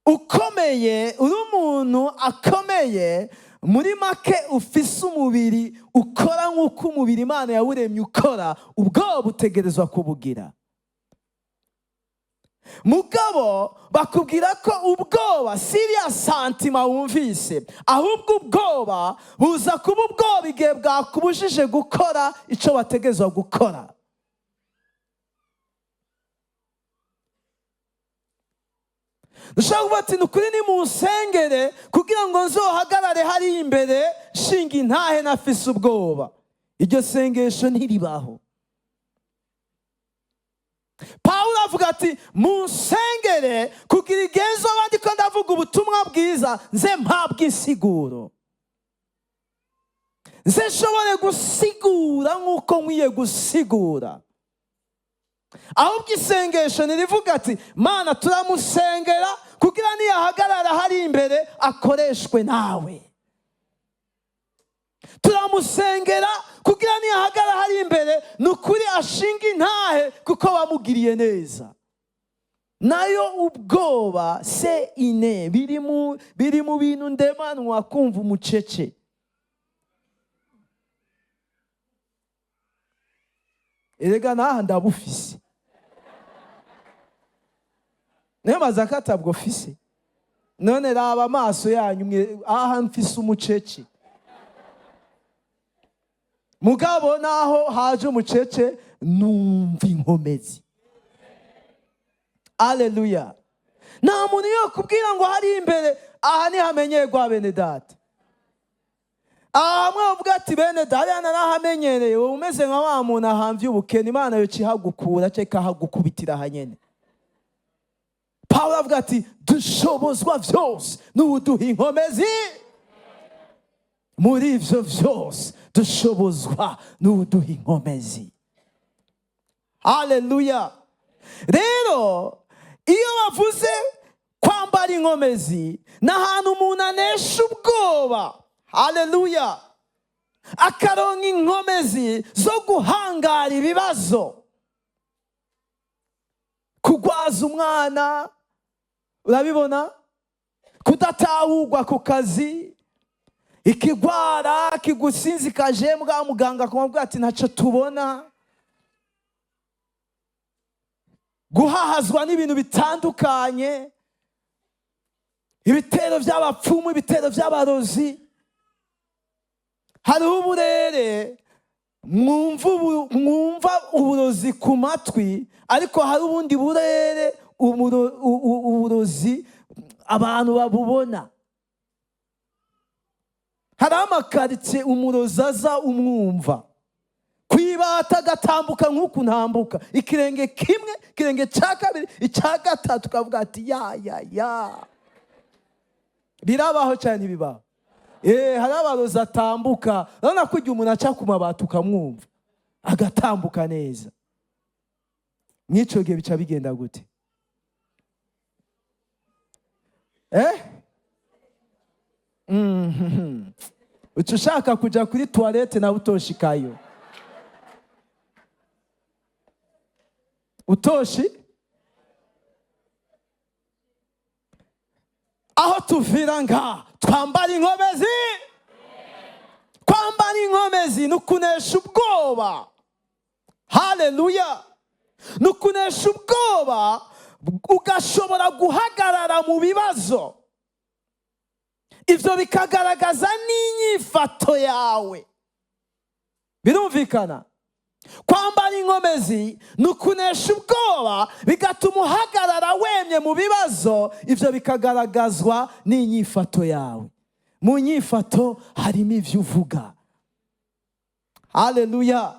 Ukomeye, uri umuntu akomeye, muri make ufise umubiri ukora nk'uko umubiri Imana yawuremye ukora, ubwoba utegerezwa kubugira. Mugabo bakubwira ko ubwoba si iriya sentiment wumvise, ahubwo ubwoba buza kuba ubwoba igihe bwakubujije gukora icyo wategerezwa gukora. Dushobora kuvuga ati: "Ni ukuri nimunsengere kugira ngo nzohagarare hariya imbere nshinga intahe nafise ubwoba." Iryo sengesho ntiribaho. Pawulo avuga ati: "Munsengere kugira igenzo abandi ko ndavuga ubutumwa bwiza, nze mpabwe insiguro, nze nshobore gusigura nk'uko nkwiye gusigura." Ahubwo isengesho ntirivuga ati: "Mana, turamusengera kugira niyahagarara hari imbere akoreshwe nawe. Turamusengera kugira niyahagarara hari imbere, ni ukuri ashinga intahe kuko wamugiriye neza." Nayo ubwoba se ine biri mu bintu ndemanwa, kumva umucece. Erega naha ndabufise, niyo maze akatabwo fise. None raba amaso yanyu mwe, aha mfise umucece. Mugabo naho haje umucece, numva inkomezi. Aleluya. Nta muntu yo kubwira ngo hari imbere aha ntihamenyerwa. Bene data, aha hamwe bavuga ati: "Bene data, hariya narahamenyereye." Wowe umeze nka wa muntu ahamvye ubukene, Imana yoca ihagukura cyangwa ikahagukubitira hanyene. Pawulo avuga ati: "Dushobozwa vyose n'uwuduha inkomezi." Muri ivyo vyose dushobozwa n'uwuduha inkomezi. Haleluya. Rero iyo bavuze kwambara inkomezi, ni ahantu umuntu anesha ubwoba, haleluya, akaronka inkomezi zo guhangara ibibazo. Kugwaza umwana, urabibona, kudatahurwa ku kazi, ikigwara kigusinzikaje, mbwa muganga akamubwira ati: "Ntacyo tubona." Guhahazwa n'ibintu bitandukanye, ibitero by'abapfumu, ibitero by'abarozi. Hariho uburere mwumva uburozi ku matwi, ariko hari ubundi burere uburozi abantu babubona. Hari amakaritsiye umurozi aza umwumva kwibata, agatambuka nk'uku ntambuka, ikirenge kimwe, ikirenge cya kabiri, icya gatatu, ukavuga ati: "Ya ya ya." Birabaho cyane, ntibibaho? Hari abarozi atambuka, urabona ko igihe umuntu aca ku mabati ukamwumva, agatambuka neza. Mw'icyo gihe bica bigenda gute? Uca ushaka kuja kuri toilette, nawe utoshikayo, utoshi. Aho tuvira nga twambara inkomezi. Kwambara inkomezi ni ukunesha ubwoba. Haleluya, ni ukunesha ubwoba. Ugashobora guhagarara mu bibazo, ibyo bikagaragaza n'inyifato yawe. Birumvikana, kwambara inkomezi ni ukunesha ubwoba, bigatuma uhagarara wemye mu bibazo. Ibyo bikagaragazwa n'inyifato yawe. Mu nyifato harimo ibyo uvuga. Haleluya!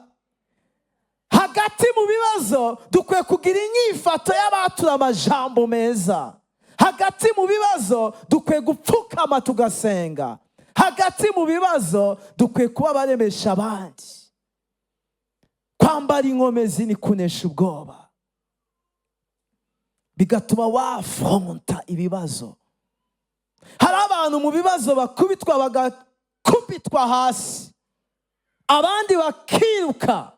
Hagati mu bibazo dukwiye kugira inyifato y'abatura amajambo meza. Hagati mu bibazo dukwiye gupfukama tugasenga. Hagati mu bibazo dukwiye kuba baremesha abandi. Kwambara inkomezi ni kunesha ubwoba, bigatuma wafronta ibibazo. Hari abantu mu bibazo bakubitwa, bagakubitwa hasi, abandi bakiruka,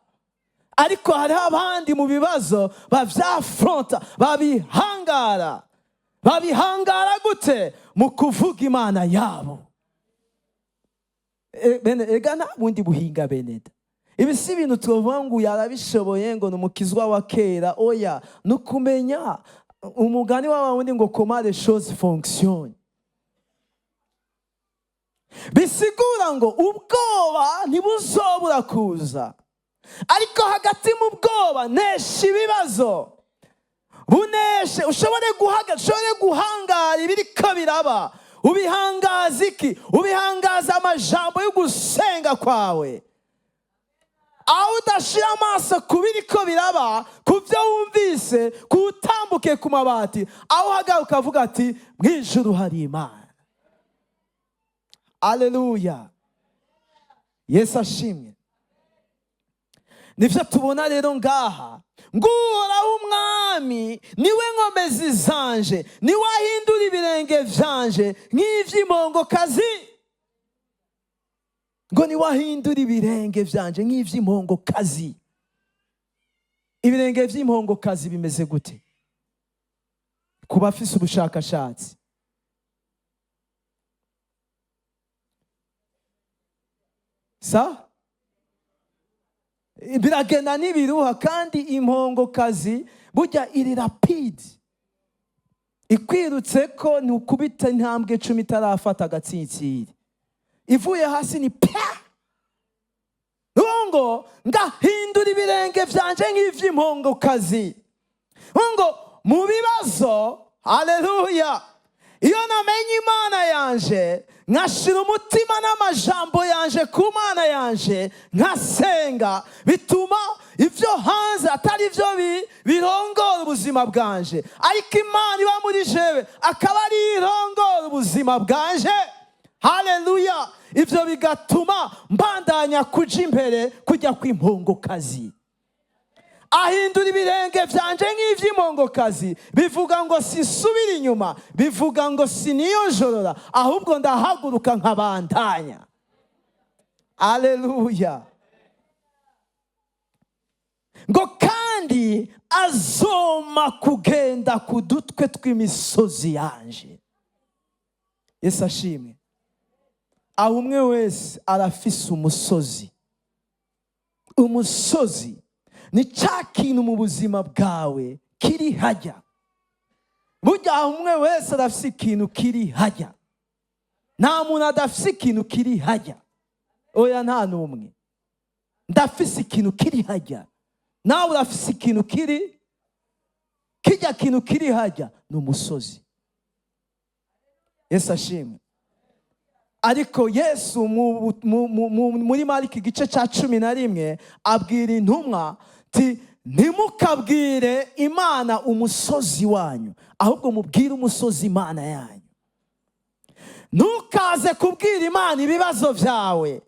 ariko hariho abandi mu bibazo bavyafronta, babihangara. Babihangara gute? Mu kuvuga Imana yabo. Bene, ega nta bundi buhinga. Beneda, ibi si ibintu tuvuga ngo yarabishoboye, ngo ni umukizwa wa kera. Oya, ni ukumenya umugani wa wundi ngo "Comment les choses fonctionnent". Bisigura ngo ubwoba ntibuzobura kuza, ariko hagati mu bwoba nesha ibibazo, buneshe, ushobore guhaga, ushobore guhangara ibiriko biraba. Ubihangaza iki? Ubihangaza amajambo yo gusenga kwawe, aho udashira amaso ku biriko biraba, ku byo wumvise, ku utambuke ku mabati, aho uhagarara ukavuga ati: "Mu ijuru hari Imana." Aleluya, Yesu ashimwe. Nibyo tubona rero ngaha ngo Uhoraho Umwami niwe nkomezi zanje, niwe ahindura ibirenge vyanje nk'ivy'impongokazi. Ngo niwe ahindura ibirenge vyanje nk'ivy'impongokazi. Ibirenge vy'impongokazi bimeze gute? Ku bafise ubushakashatsi, sa biragenda n'ibiruha. Kandi impongokazi burya iri rapide, ikwirutse ko ntukubita intambwe 10 itarafata agatsinsiri, ivuye hasi ni pya. Ngo ngahindura ibirenge vyanje nk'ivy'impongokazi, ngo mu bibazo, haleluya, iyo namenye Imana yanje, nkashira umutima n'amajambo yanje ku Mana yanje, nkasenga, bituma ibyo hanze atari byo birongora ubuzima bwanje, ariko Imana iba muri jewe akaba ari irongora ubuzima bwanje. Haleluya! Ibyo bigatuma mbandanya kuja imbere kujya kw'impongokazi. Ahindura ibirenge vyanje nk'ivy'impongokazi, bivuga ngo sisubira inyuma, bivuga ngo siniyonjorora, ahubwo ndahaguruka nkabandanya. Aleluya! Ngo kandi azoma kugenda ku dutwe tw'imisozi yanje. Yesu ashimwe. Aho umwe wese arafise umusozi. Umusozi ni cya kintu mu buzima bwawe kiri hajya. Burya aho umwe wese arafise ikintu kiri hajya. Nta muntu adafise ikintu kiri hajya. Oya, nta n'umwe. Ndafise ikintu kiri hajya, nawe urafise ikintu kiri kijya. Kintu kiri hajya ni umusozi. Yesu ashimwe. Ariko Yesu muri Mariko igice cya 11 abwira intumwa ti: "Ntimukabwire Imana umusozi wanyu, ahubwo mubwire umusozi Imana yanyu." Ntukaze kubwira Imana ibibazo byawe,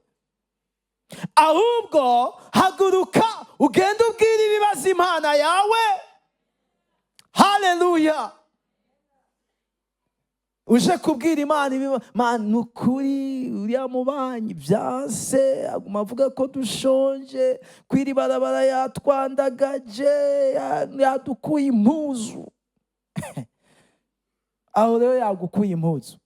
ahubwo haguruka ugende ubwire ibibazo Imana yawe. Haleluya! Uje kubwira Imana Mana, ni ukuri uriya mubanyi byanse, aguma avuga ko dushonje, kwiri barabara yatwandagaje, yadukuye impuzu. Aho rero yagukuye impuzu,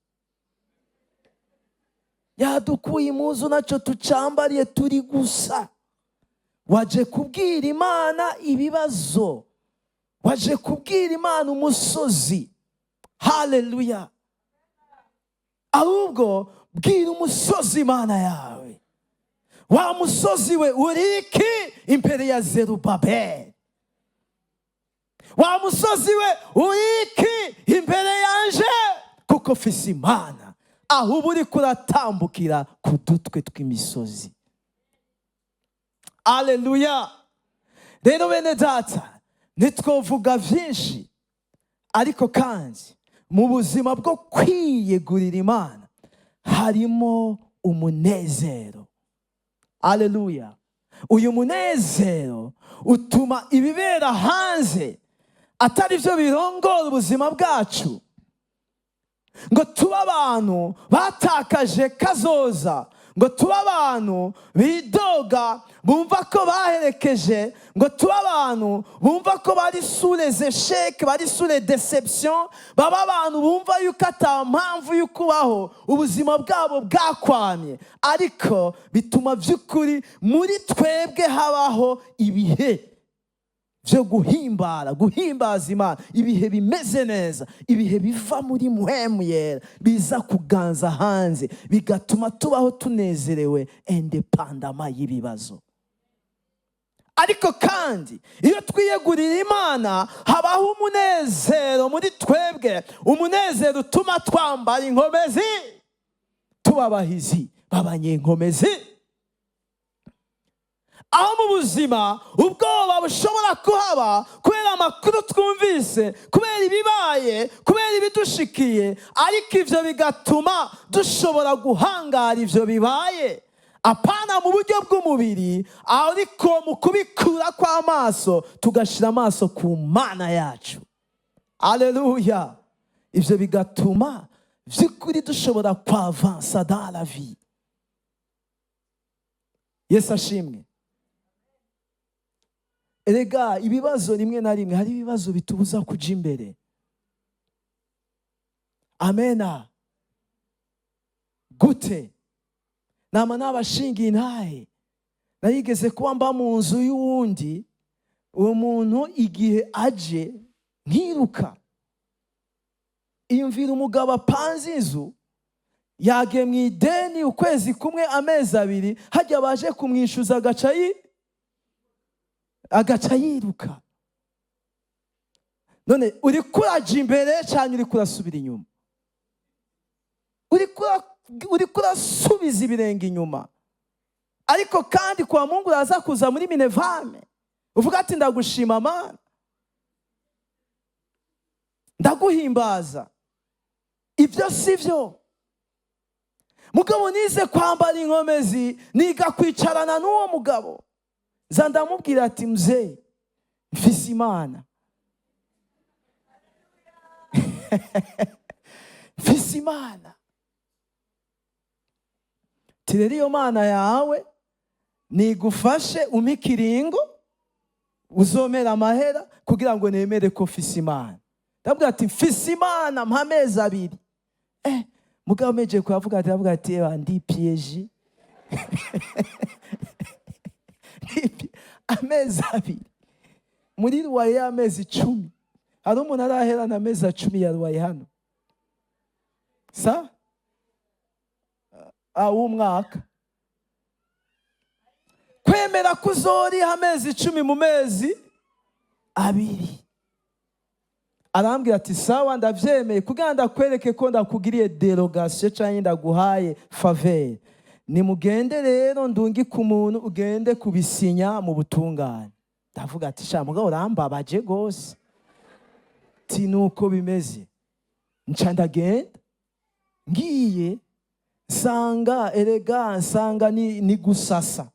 yadukuye impuzu, nacyo tucambariye, turi gusa. Waje kubwira Imana ibibazo. Waje kubwira Imana umusozi. Haleluya! Ahubwo bwira umusozi Imana yawe. Wa musozi we, uri iki imbere ya Zerubabeli? Wa musozi we, uri iki imbere yanje? Kuko mfise Imana. Aho uba uriko uratambukira ku dutwe tw'imisozi. Aleluya! Rero bene data, ntitwovuga byinshi, ariko kandi mu buzima bwo kwiyegurira Imana harimo umunezero. Aleluya! Uyu munezero utuma ibibera hanze atari byo birongora ubuzima bwacu, ngo tube abantu batakaje kazoza, ngo tube abantu bidoga bumva ko baherekeje, ngo tube abantu bumva ko bari sous les échecs, bari sous les déceptions, baba abantu bumva yuko ata mpamvu yo kubaho, ubuzima bwabo bwakwamye. Ariko bituma by'ukuri muri twebwe habaho ibihe byo guhimbara, guhimbaza Imana, ibihe bimeze neza, ibihe biva muri Mpwemu Yera biza kuganza hanze, bigatuma tubaho tunezerewe indépendamment y'ibibazo. Ariko kandi iyo twiyegurira Imana, habaho umunezero muri twebwe, umunezero utuma twambara inkomezi, tuba abahizi b'abanyenkomezi. Aho mu buzima ubwoba bushobora kuhaba kubera amakuru twumvise, kubera ibibaye, kubera ibidushikiye, ariko ibyo bigatuma dushobora guhangara ibyo bibaye, apana mu buryo bw'umubiri, ariko mu kubikura kw'amaso, tugashyira amaso ku Mana yacu. Aleluya! Ibyo bigatuma by'ukuri dushobora kwavansa dans la vie. Yesu ashimwe. Erega ibibazo, rimwe na rimwe hari ibibazo bitubuza kuja imbere. Amena. Gute nama nabashingiye intahe? Narigeze kuba mba mu nzu y'uwundi. Uwo muntu igihe aje nkiruka. Iyumvira umugabo apanze inzu, yagiye mu ideni ukwezi kumwe, amezi 2, hajya baje kumwishyuza agaca yiruka. None uri kuraja imbere cyangwa uri kurasubira inyuma? Uri kurasubiza ibirenge inyuma. Ariko kandi kwa Mungu uraza kuza muri minerval, uvuga ati: "Ndagushima Mana, ndaguhimbaza." Ibyo si byo. Mugabo nize kwambara inkomezi, niga kwicarana n'uwo mugabo, nza ndamubwira ati: "Mzee, mfise Imana, mfise Imana." Ti rero iyo Mana yawe nigufashe, umpe ikiringo uzomera amahera kugira ngo nemere ko mfise Imana. Ndabwira ati: "Mfise Imana, mpa amezi 2." Mugabo meje kuyavuga ati, avuga ati: "Eba ndi piège." Amezi 2 muri loyer y'amezi 10. Hari umuntu araherana amezi 10 ya loyer hano sa w'umwaka? Kwemera ko uzoriha amezi 10 mu mezi 2. Arambwira ati: "Sawa, ndabyemeye, kugira ngo ndakwereke ko ndakugiriye dérogation cyangwa ndaguhaye faveur. Nimugende rero, ndungike umuntu ugende kubisinya mu butungane." Ndavuga ati: "Sha mugabo, urambabaje rwose." Ti nuko bimeze. Nca ndagenda. Ngiye nsanga, erega nsanga ni gusasa,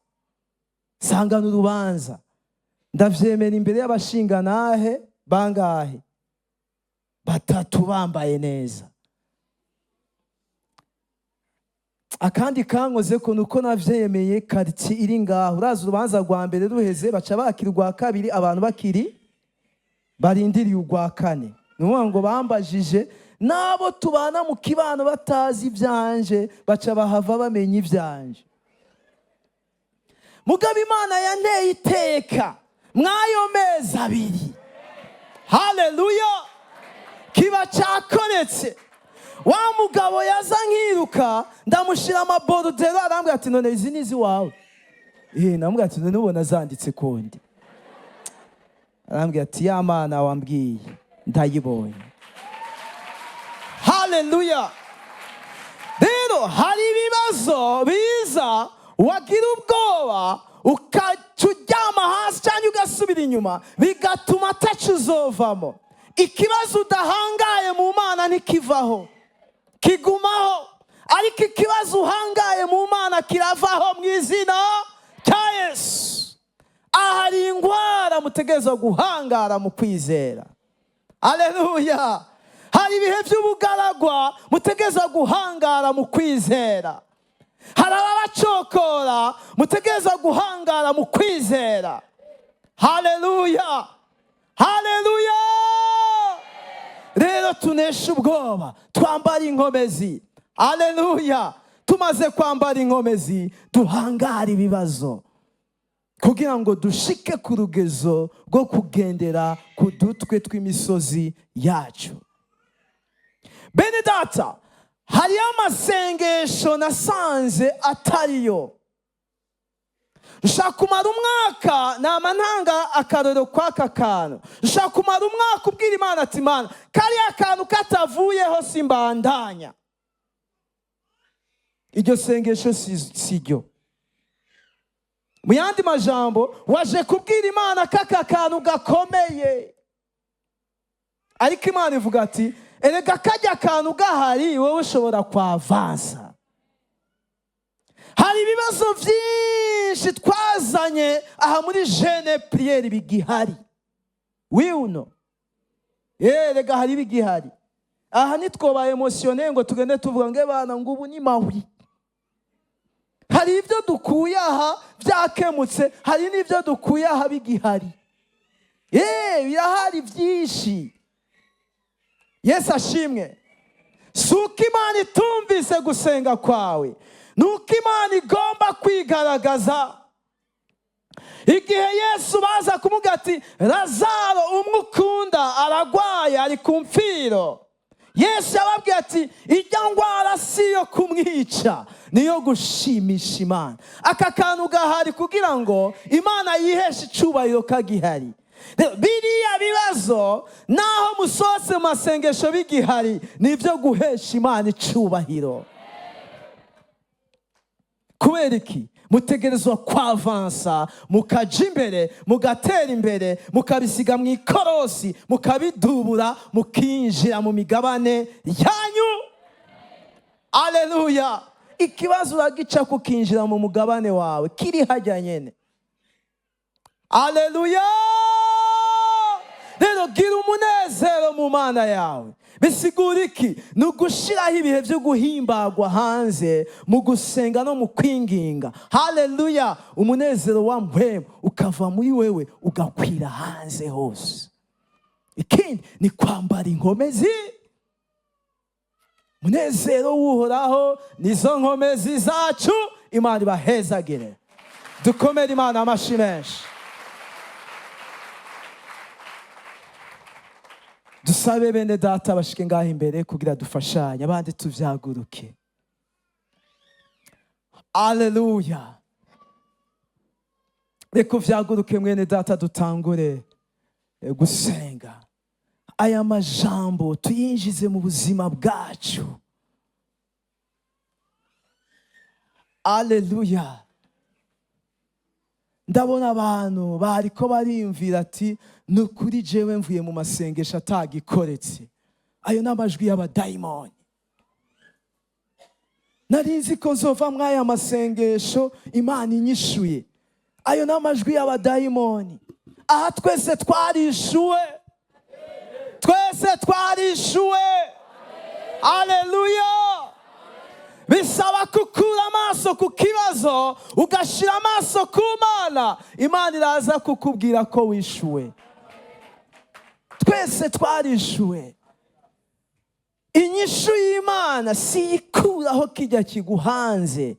nsanga n'urubanza. Ndavyemera imbere y'abashingantahe bangahe? Batatu, bambaye neza. Akandi kankoze ko nuko navyemeye quartier iri ngaho. Urazi, urubanza rwa mbere ruheze, baca bakira urwa kabiri, abantu bakiri barindiriye urwa kane. Ni ukuvuga ngo bambajije n'abo tubana mu kibano batazi ibyanje, baca bahava bamenya ibyanje. Mugabo Imana yanteye iteka mw'ayo mezi 2. Haleluya! Kiba cyakoretse. Wa mugabo yaza nkiruka, ndamushyira amaborudero, arambwira ati: "None izi ni iz'iwawe?" Namubwira ati: "None ubona zanditse kundi?" Arambwira ati: "Ya Mana wambwiye ndayibonye." Haleluya! Rero hari ibibazo biza, wagira ubwoba ukaca uryama hasi cyangwa ugasubira inyuma, bigatuma atacu uzovamo. Ikibazo udahangaye mu Mana ntikivaho, kigumaho, ariko ikibazo uhangaye mu Mana kiravaho mu izina rya Yesu. Aha hari indwara mutegerezwa guhangara mu kwizera. Aleluya! Hari ibihe by'ubugaragwa mutegerezwa guhangara mu kwizera. Hari ababacokora, mutegerezwa guhangara mu kwizera. Haleluya, haleluya! Rero tuneshe ubwoba, twambara inkomezi. Haleluya! Tumaze kwambara inkomezi, duhangara ibibazo kugira ngo dushike ku rugezo rwo kugendera ku dutwe tw'imisozi yacu. Bene data, hariyo amasengesho nasanze atariyo. Ushaka kumara umwaka, nama ntanga akarorero kw'aka kantu, ushaka kumara umwaka ubwira Imana ati: "Imana, kariya kantu katavuyeho simbandanya." Iryo sengesho si ryo. Mu yandi majambo, waje kubwira Imana ko aka kantu gakomeye, ariko Imana ivuga ati: "Erega kajya kantu gahari, wowe ushobora kwavansa." Hari ibibazo byinshi twazanye aha muri jeûne prière bigihari. Wiwuno erega hari ibigihari aha. Ntitwobaye émotionnel ngo tugende tuvuga ngo ebana, ngo ubu ni mahwi. Hari ibyo dukuye aha byakemutse, hari n'ibyo dukuye aha bigihari. Birahari byinshi. Yesu ashimwe! Si uko Imana itumvise gusenga kwawe, ni uko Imana igomba kwigaragaza. Igihe Yesu baza kumubwira ati: "Lazaro umwe ukunda aragwaye, ari ku mfiro," Yesu yababwiye ati: "Ijya ndwara si iyo kumwica, niyo gushimisha Imana." Aka kantu gahari kugira ngo Imana yiheshe icubahiro kagihari. Rero, biriya bibazo naho musohotse mu masengesho bigihari, ni ibyo guhesha Imana icubahiro. Kubera iki? Mutegerezwa kwavansa, mukaja imbere, mugatera imbere, mukabisiga mu ikorosi, mukabidubura, mukinjira mu migabane yanyu. Aleluya! Ikibazo uragica kukinjira mu mugabane wawe, kiri hajya nyene. Aleluya! Rero gira umunezero mu Mana yawe. Bisigura iki? Ni ugushiraho ibihe byo guhimbagwa hanze mu gusenga no mu kwinginga. Haleluya! Umunezero wa mpwemu ukava muri wewe ugakwira hanze hose. Ikindi ni kwambara inkomezi. Umunezero w'Uhoraho nizo nkomezi zacu. Imana ibahezagire. Dukomere Imana amashi menshi. Dusabe bene data bashike ngaho imbere kugira dufashanye, abandi tuvyaguruke. Aleluya! Reka uvyaguruke, mwene data, dutangure gusenga. Aya majambo tuyinjize mu buzima bwacu. Aleluya! Ndabona abantu bariko bariyumvira ati: "Ni ukuri jewe mvuye mu masengesho atagikoretse." Ayo ni amajwi y'abadayimoni. "Nari nzi ko nzova muri aya masengesho Imana inyishuye." Ayo ni amajwi y'abadayimoni. Aha twese twarishuwe, twese twarishuwe. Aleluya! Bisaba gukura amaso ku kibazo, ugashyira amaso ku Mana. Imana iraza kukubwira ko wishuwe. Twese twarishuwe. Inyishu y'Imana si ikuraho kijya kiguhanze.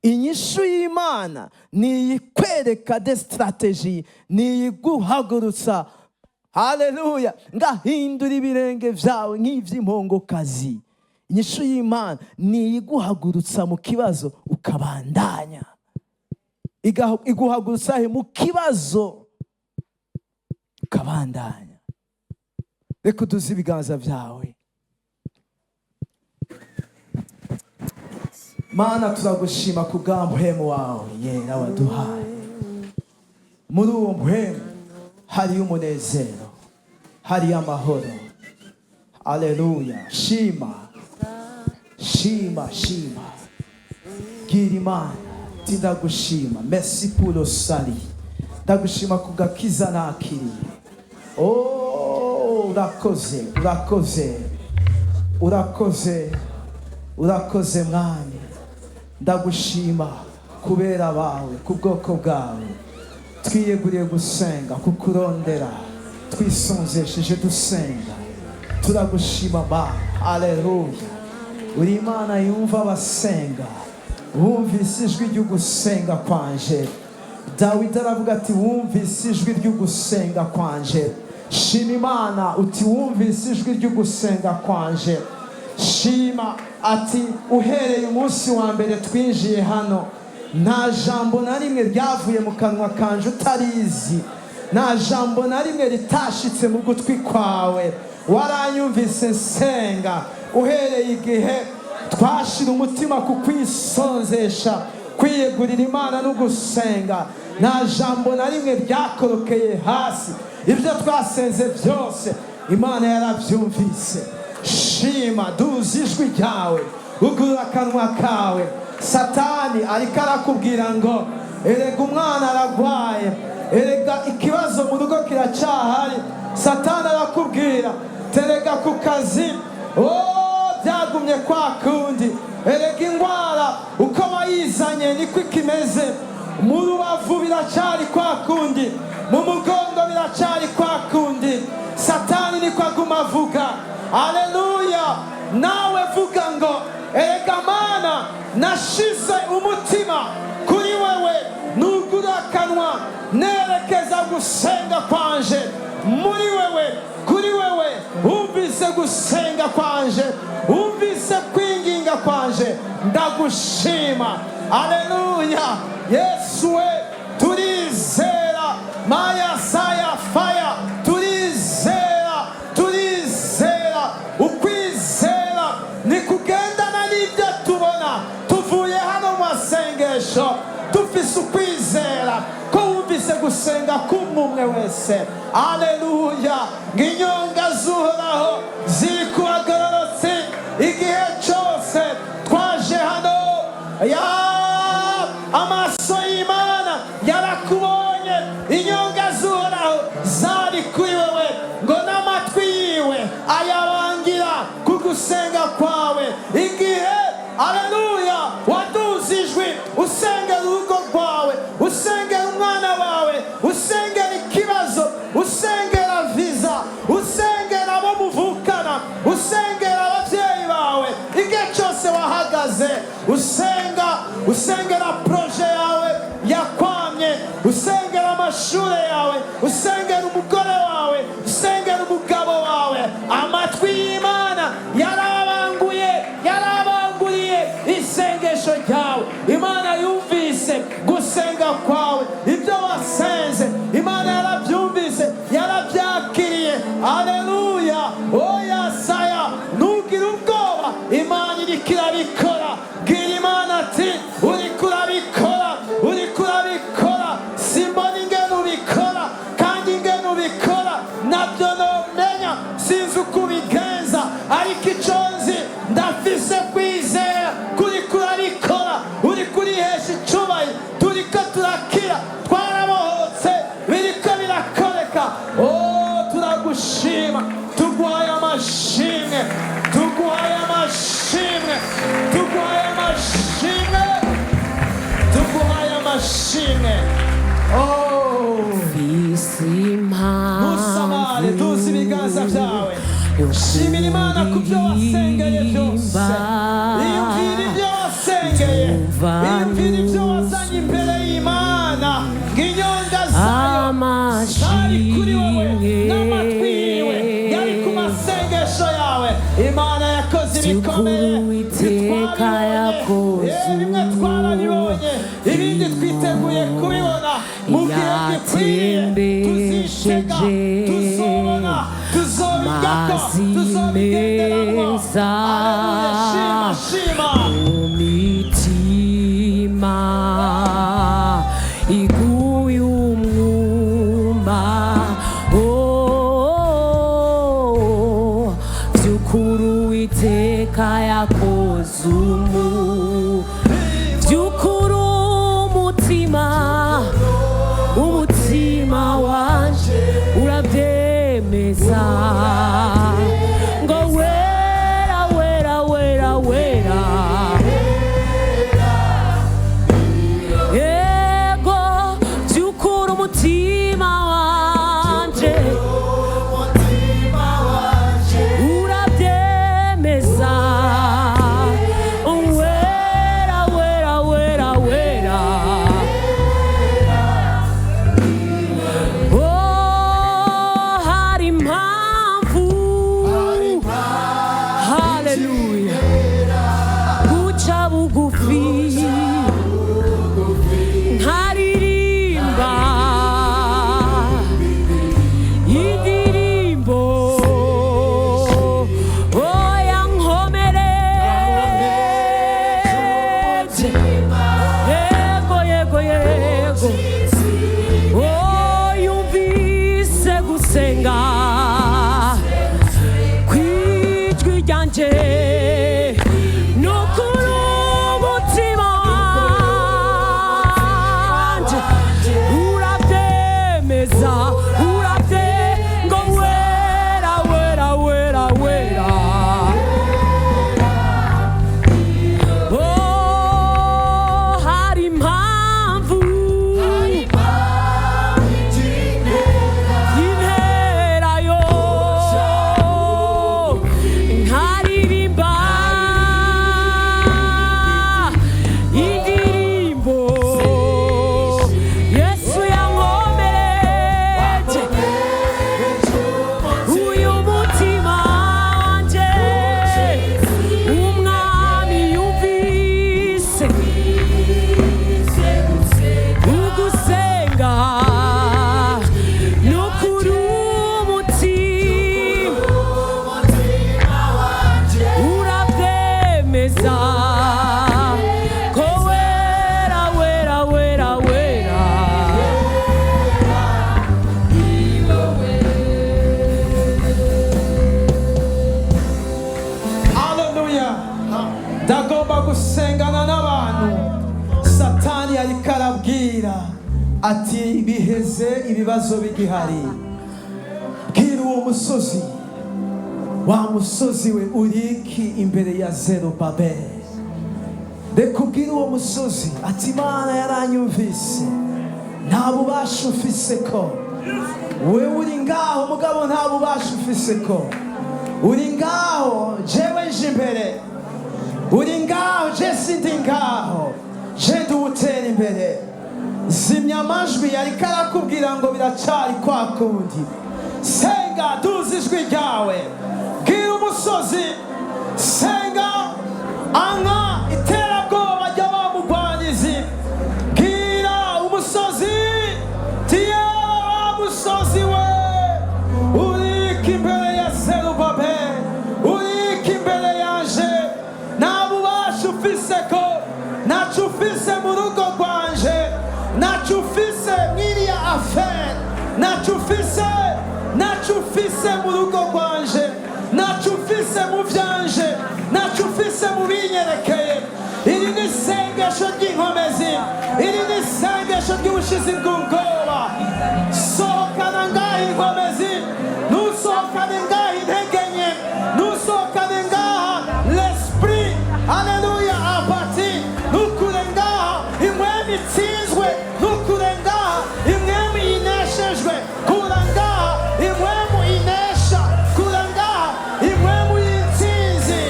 Inyishu y'Imana ni iyikwereka des stratégies, ni iyiguhagurutsa. Haleluya! Ngahindura ibirenge byawe nk'iby'impongokazi. Inyishu y'Imana ni iguhagurutsa mu kibazo ukabandanya. Iguhagurutsa he? Mu kibazo ukabandanya. Reka uduze ibiganza byawe. Mana, turagushima ku bwa mpwemu wawe yera waduhaye. Muri uwo mpwemu hariyo umunezero, hariyo amahoro. Aleluya! Shima, shima, shima. Bwira Imana ati: "Ndagushima, merci pour le salut, ndagushima ku gakiza nakiriye." Oh, urakoze, urakoze, urakoze, urakoze Mwami. Ndagushima kubera bawe, ku bwoko bwawe. Twiyeguriye gusenga, kukurondera, twisonzesheje dusenga. Turagushima Mana. Aleluya! Uri Imana yumva abasenga. Wumvise ijwi ry'ugusenga kwanje. Dawidi aravuga ati: "Wumvise ijwi ry'ugusenga kwanje." Shima Imana uti: "Wumvise ijwi ry'ugusenga kwanje." Shima ati: "Uhereye umunsi wa mbere twinjiye hano, nta jambo na rimwe ryavuye mu kanwa kanje utarizi, nta jambo na rimwe ritashitse mu gutwi kwawe. Waranyumvise nsenga. Uhereye igihe twashira umutima ku kwisonzesha, kwiyegurira Imana no gusenga, nta jambo na rimwe ryakorokeye hasi. Ibyo twasenze byose Imana yarabyumvise." Shima, duza ijwi ryawe, ugurura akanwa kawe. Satani ariko arakubwira ngo: "Erega umwana aragwaye, erega ikibazo mu rugo kiracyahari." Satani arakubwira: "Terega ku kazi, oh, byagumye kwa kundi, erega indwara uko wayizanye niko ikimeze, mu rubavu biracyari kwa kundi, mu mugongo biracyari kwa kundi." Satani niko aguma avuga. Aleluya! Nawe vuga ngo: "Erega Mana, nashize umutima kuri wewe, nugura akanwa, nerekeza gusenga kwanje muri wewe, kuri wewe. Wumvise gusenga kwanje, wumvise kwinginga kwanje, ndagushima." Aleluya! Yesu we, turizera. Maya saya faya, turizera, turizera. Ukwizera ni kugendana n'ibyo tubona. Tuvuye hano mu masengesho dufise ukwizera ko wumvise gusenga k'umwe wese. Aleluya! Ng'inyonga z'Uhoraho ziri ku bagororotsi. Igihe cyose twaje hano ya amaso y'Imana yarakubonye. Inyonga z'Uhoraho zari kuri wewe, ngo n'amatwi yiwe ayabangira ku gusenga kwawe. Igihe, aleluya, waduze ijwi usengera urugo rwawe, usengera umwana wawe, usengera ikibazo, usengera viza, usengera abo muvukana, usengera ababyeyi bawe, igihe cyose wahagaze usenga, usengera projet yawe yakwamye, usengera amashuri yawe, usengera umugore wawe, usengera umugabo wawe, amatwi y'Imana yarabanguye, yarabanguriye isengesho ryawe. Imana yumvise gusenga kwawe. Ibyo wasenze Imana yarabyumvise, yarabyakiriye. Aleluya! Oya saya, ntugire ubwoba, Imana iriko irabikora. Bwira Imana ati: "Uriko urabikora, uriko urabikora. Simbona ingene ubikora, kandi ingene ubikora nabyo nomenya, sinzi uko ubigenza, ariko icyo nzi, ndafise kwizera kuriko urabikora, uriko urihesha icubahiro. Turiko turakira, twarabohotse, biriko birakoreka." Oh, turagushima, tuguhaye amashimwe, tuguhaye amashimwe, tuguhaye amashimwe, tuguhaye amashimwe. Oh, ntusamare, duza ibiganza byawe, shimira Imana ku byo wasengeye byose. Iyumvira ibyo wasengeye, iyumvira ibyo wazanye imbere y'Imana. Ng'inyonga zayo zari kuri wowe n'amatwi. gikomeye. By'ukuri Uwiteka Ntitwabibonye. Yakoze Bimwe twarabibonye, ibindi twiteguye kubibona mu gihe gikwiye. Tuzitega, Yatembesheje tuzobona, tuzobigako, amazi tuzobigenderamo. meza. Haleluya, shima, shima. Mu mitima iguye umwuma, oh, by'ukuri Uwiteka yakoze by'ukuri umutima wanje urabyemeza ngo wera, wera, wera, wera. Yego, by'ukuri umutima wanje urabyemeza, wera, wera, wera, wera. Oh, hari impamvu, haleluya, guca bugufi nkaririmba indirimbo oya nkomereje. Yego, yego, yego. Oh, yumvise gusenga kwijwi ryanje, nukuri umutima wanje urabyemeza, urabye ngo wera, wera, wera, wera. Oh, hari impamvu interayo nkaririmba indirimbo Yesu yankomereje uyu mutima wanje. Umwami yumvise ugusenga, nukuri umutima urabyemeza ko wera, wera, wera, wera. Haleluya. Ndagomba gusengana n'abantu Satani ariko arabwira ati biheze, ibibazo bigihari. Bwira uwo musozi, wa musozi we, uriki imbere ya Zerubabeli? Reka ubwire uwo musozi ati Imana yaranyumvise, nta bubasha ufise ko wewe uri ngaho, mugabo nta bubasha ufise ko uri ngaho. Jewe nje imbere, uri ngaho, je sindi ngaho, je nduwutera imbere. Zimya amajwi ariko arakubwira ngo biracari kwa kundi. Senga, duza ijwi ryawe, bwira umusozi, senga, anka iterabwoba ry'abamugwanyizi. Bwira umusozi tiye, wa musozi we, urika imbere ya Zerubabeli, urika imbere yanje? Nta bubasha ufise ko ntaco ufise mu rugo rwanje, ntaco ufise mwiriya affaire, ntaco ufise, ntaco ufise mu rugo rwanje, ntaco ufise mu vyanje, ntaco ufise mu binyerekeye. Iri ni isengesho ry'inkomezi, iri ni isengesho ry'ubushizi bw'ubwoba. Sohokana ngaha inkomezi, ntusohokane ngaha intege nke, ntusohokane ngaha l'esprit, haleluya, apathie, ntukure ngaha impwemu itsinzwe, ntukure ngaha impwemu ineshejwe. Kura ngaha impwemu inesha, kura ngaha impwemu y'intsinzi.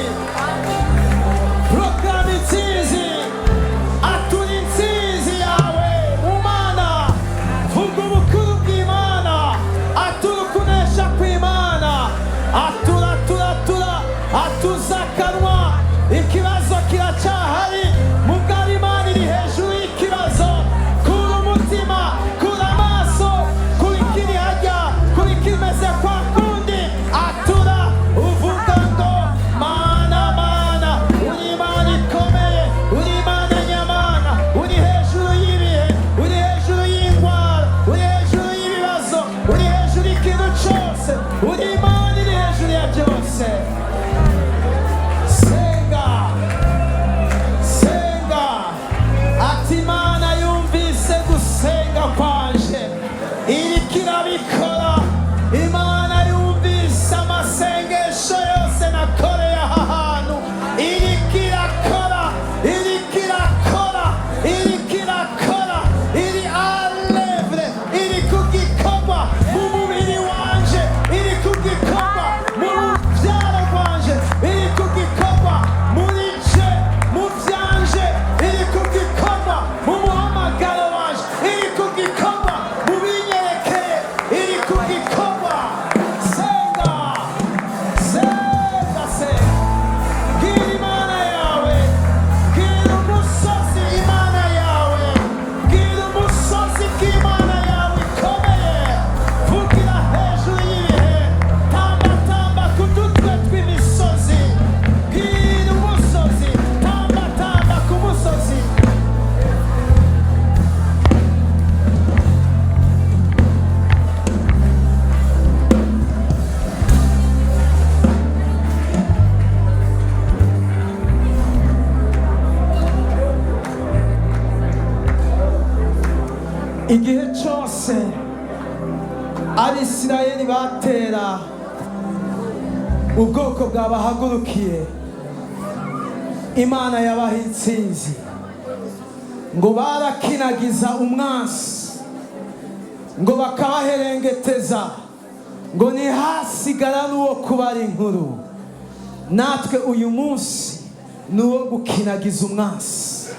Proclame intsinzi, atura intsinzi yawe mu Mana. Irabikora. Imana yumvise amasengesho yose nakoreye aha hantu. Iriko irakora, iriko irakora, iriko irakora, iri à l'œuvre, iri ku gikorwa mu mubiri wanje, iri ku gikorwa mu rubyaro rwanje, iri ku gikorwa muri je, mu byanje, iri ku gikorwa mu muhamagaro wanje, iri ku gikorwa mu binyerekeye, iri ku gikorwa. Senga, senga, senga. Bwira Imana yawe, bwira umusozi Imana yawe, bwira umusozi ko Imana yawe ikomeye. Vugira hejuru y'ibihe, tamba tamba ku dutwe tw'imisozi. Bwira umusozi, tamba tamba ku musozi. Igihe cyose Abisirayeli batera, ubwoko bwabahagurukiye, Imana yabaha intsinzi. Ngo barakinagiza umwansi, ngo bakabaherengeteza, ngo ntihasigara n'uwo kubara inkuru. Natwe uyu munsi ni uwo gukinagiza umwansi,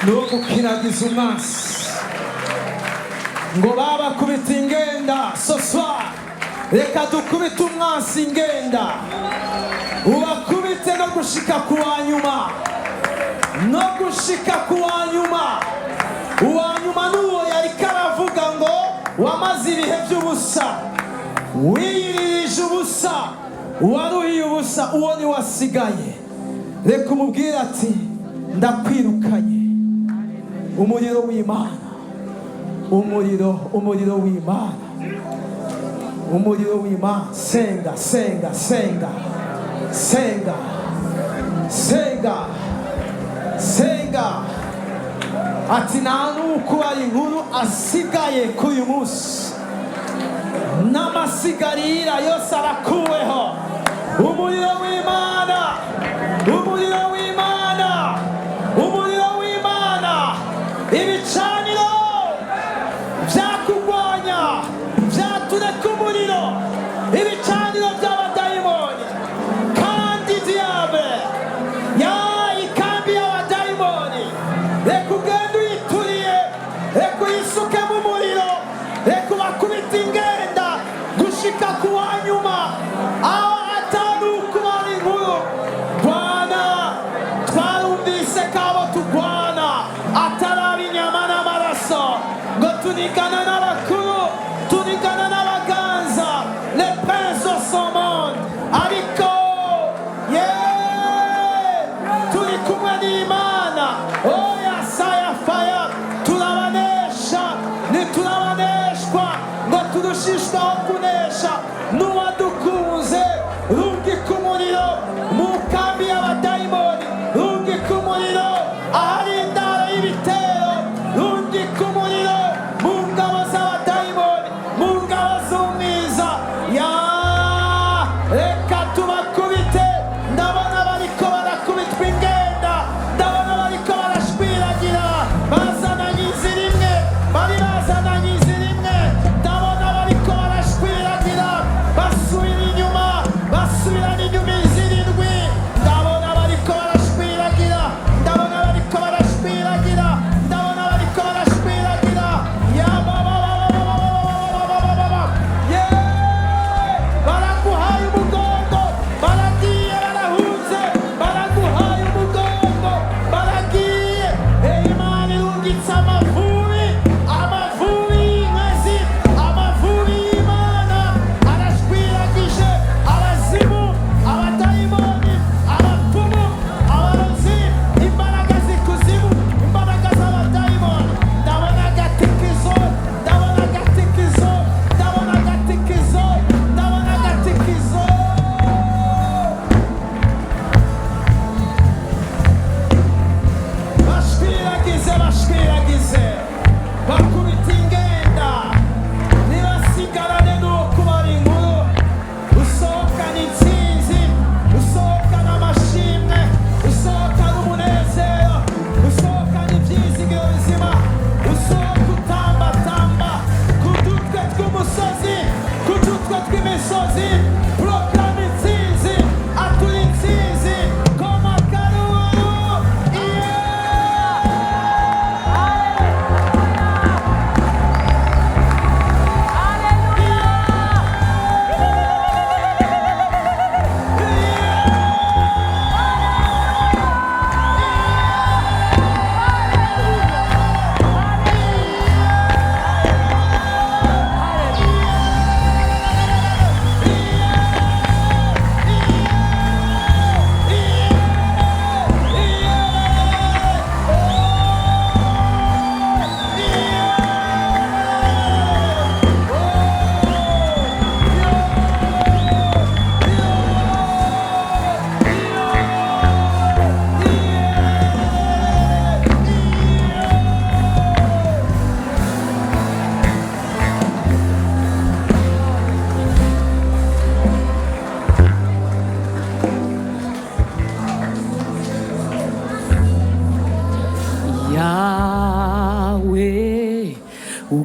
ni uwo gukinagiza umwansi. Ngo babakubita ingenda soswa, reka dukubite umwansi ingenda, ubakubite no gushika ku wa nyuma, no gushika ku wa nyuma. Uwa nyuma n'uwo yariko aravuga ngo wamaze ibihe by'ubusa, wiyiririje ubusa, waruhiye ubusa, uwo ni wasigaye. Reka umubwire ati ndakwirukanye. Umuriro w'Imana, umuriro, umuriro w'Imana, umuriro w'Imana. Senga, senga, senga, senga, senga, senga. Ati nta n'ukubara inkuru asigaye kuri uyu munsi, n'amasigarira yose arakuweho. Umuriro w'Imana, umuriro w'Imana, umuriro w'Imana. Ibicaniro byakugwanya byatureka umuriro, ibicaniro by'abadayimoni kandi diable ya ikambi y'abadayimoni, reka ugende uyituriye, reka uyisukemo umuriro, reka ubakubite ingenda gushika ku wa nyuma, aho atari ukubara inkuru. Bwana, twarumvise ko abo turwana atari inyama n'amaraso, ngo tunigana n'abakuru, tunigana n'abaganza, les princes de ce monde, ariko ye turi kumwe n'Imana. Oya saya faya, turabanesha, ntiturabaneshwa, ngo turushishwaho kunesha n'uwadukunze. Rungika umuriro mu kambi y'abadayimoni, rungika umuriro ahari indaro y'ibitero, rungika umuriro mu ngabo z'abadayimoni, mu ngabo z'umwiza. Ya reka tubakubite. Ndabona bariko barakubitwa ingenda, ndabona bariko barashwiragira, bazananye inzira imwe, bari bazananye inzira imwe. Ndabona bariko barashwiragira, basubiye.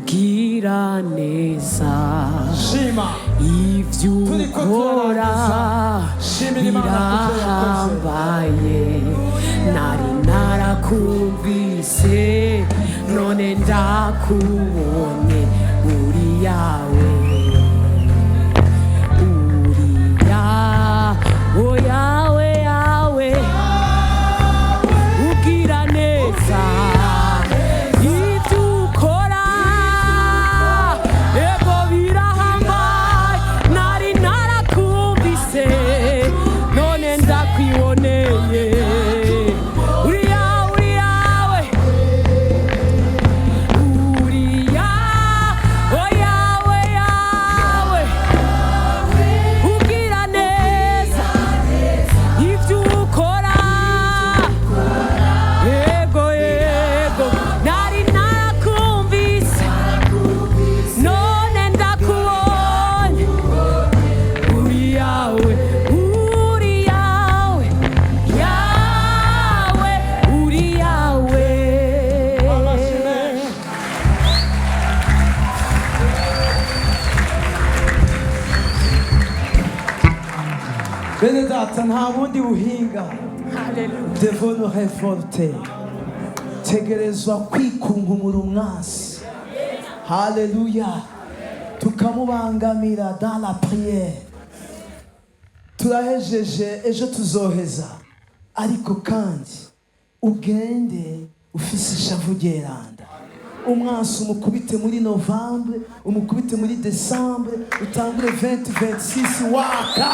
Ugira neza. Shima. Ibyo Turiko ukora turarangiza. Shimira Imana kubyo yakoze. birahambaye. Nari narakumvise, none ndakubonye. Uri yawe, uriya o yawe, yawe ugira neza. Ibyo ukora, ego, birahambaye. Nari narakumvise, none ndakwiboneye. Uriya, uriyawe, uriya o yawe, yawe ugira neza. Ibyo ukora, yego, yego, nari narakumvise, none ndakubonye. Uri yawe, uri yawe, yawe, uri yawe. Amashyi menshi. Bene data, nta bundi buhinga. Devons nous révolter, tegerezwa kwikunkumura umwansi, haleluya, tukamubangamira dans la prière. Turahejeje, ejo tuzoheza, ariko kandi ugende ufise ishavu ryeranda. Umwansi umukubite muri novembre, umukubite muri décembre, utangure 2026 waka.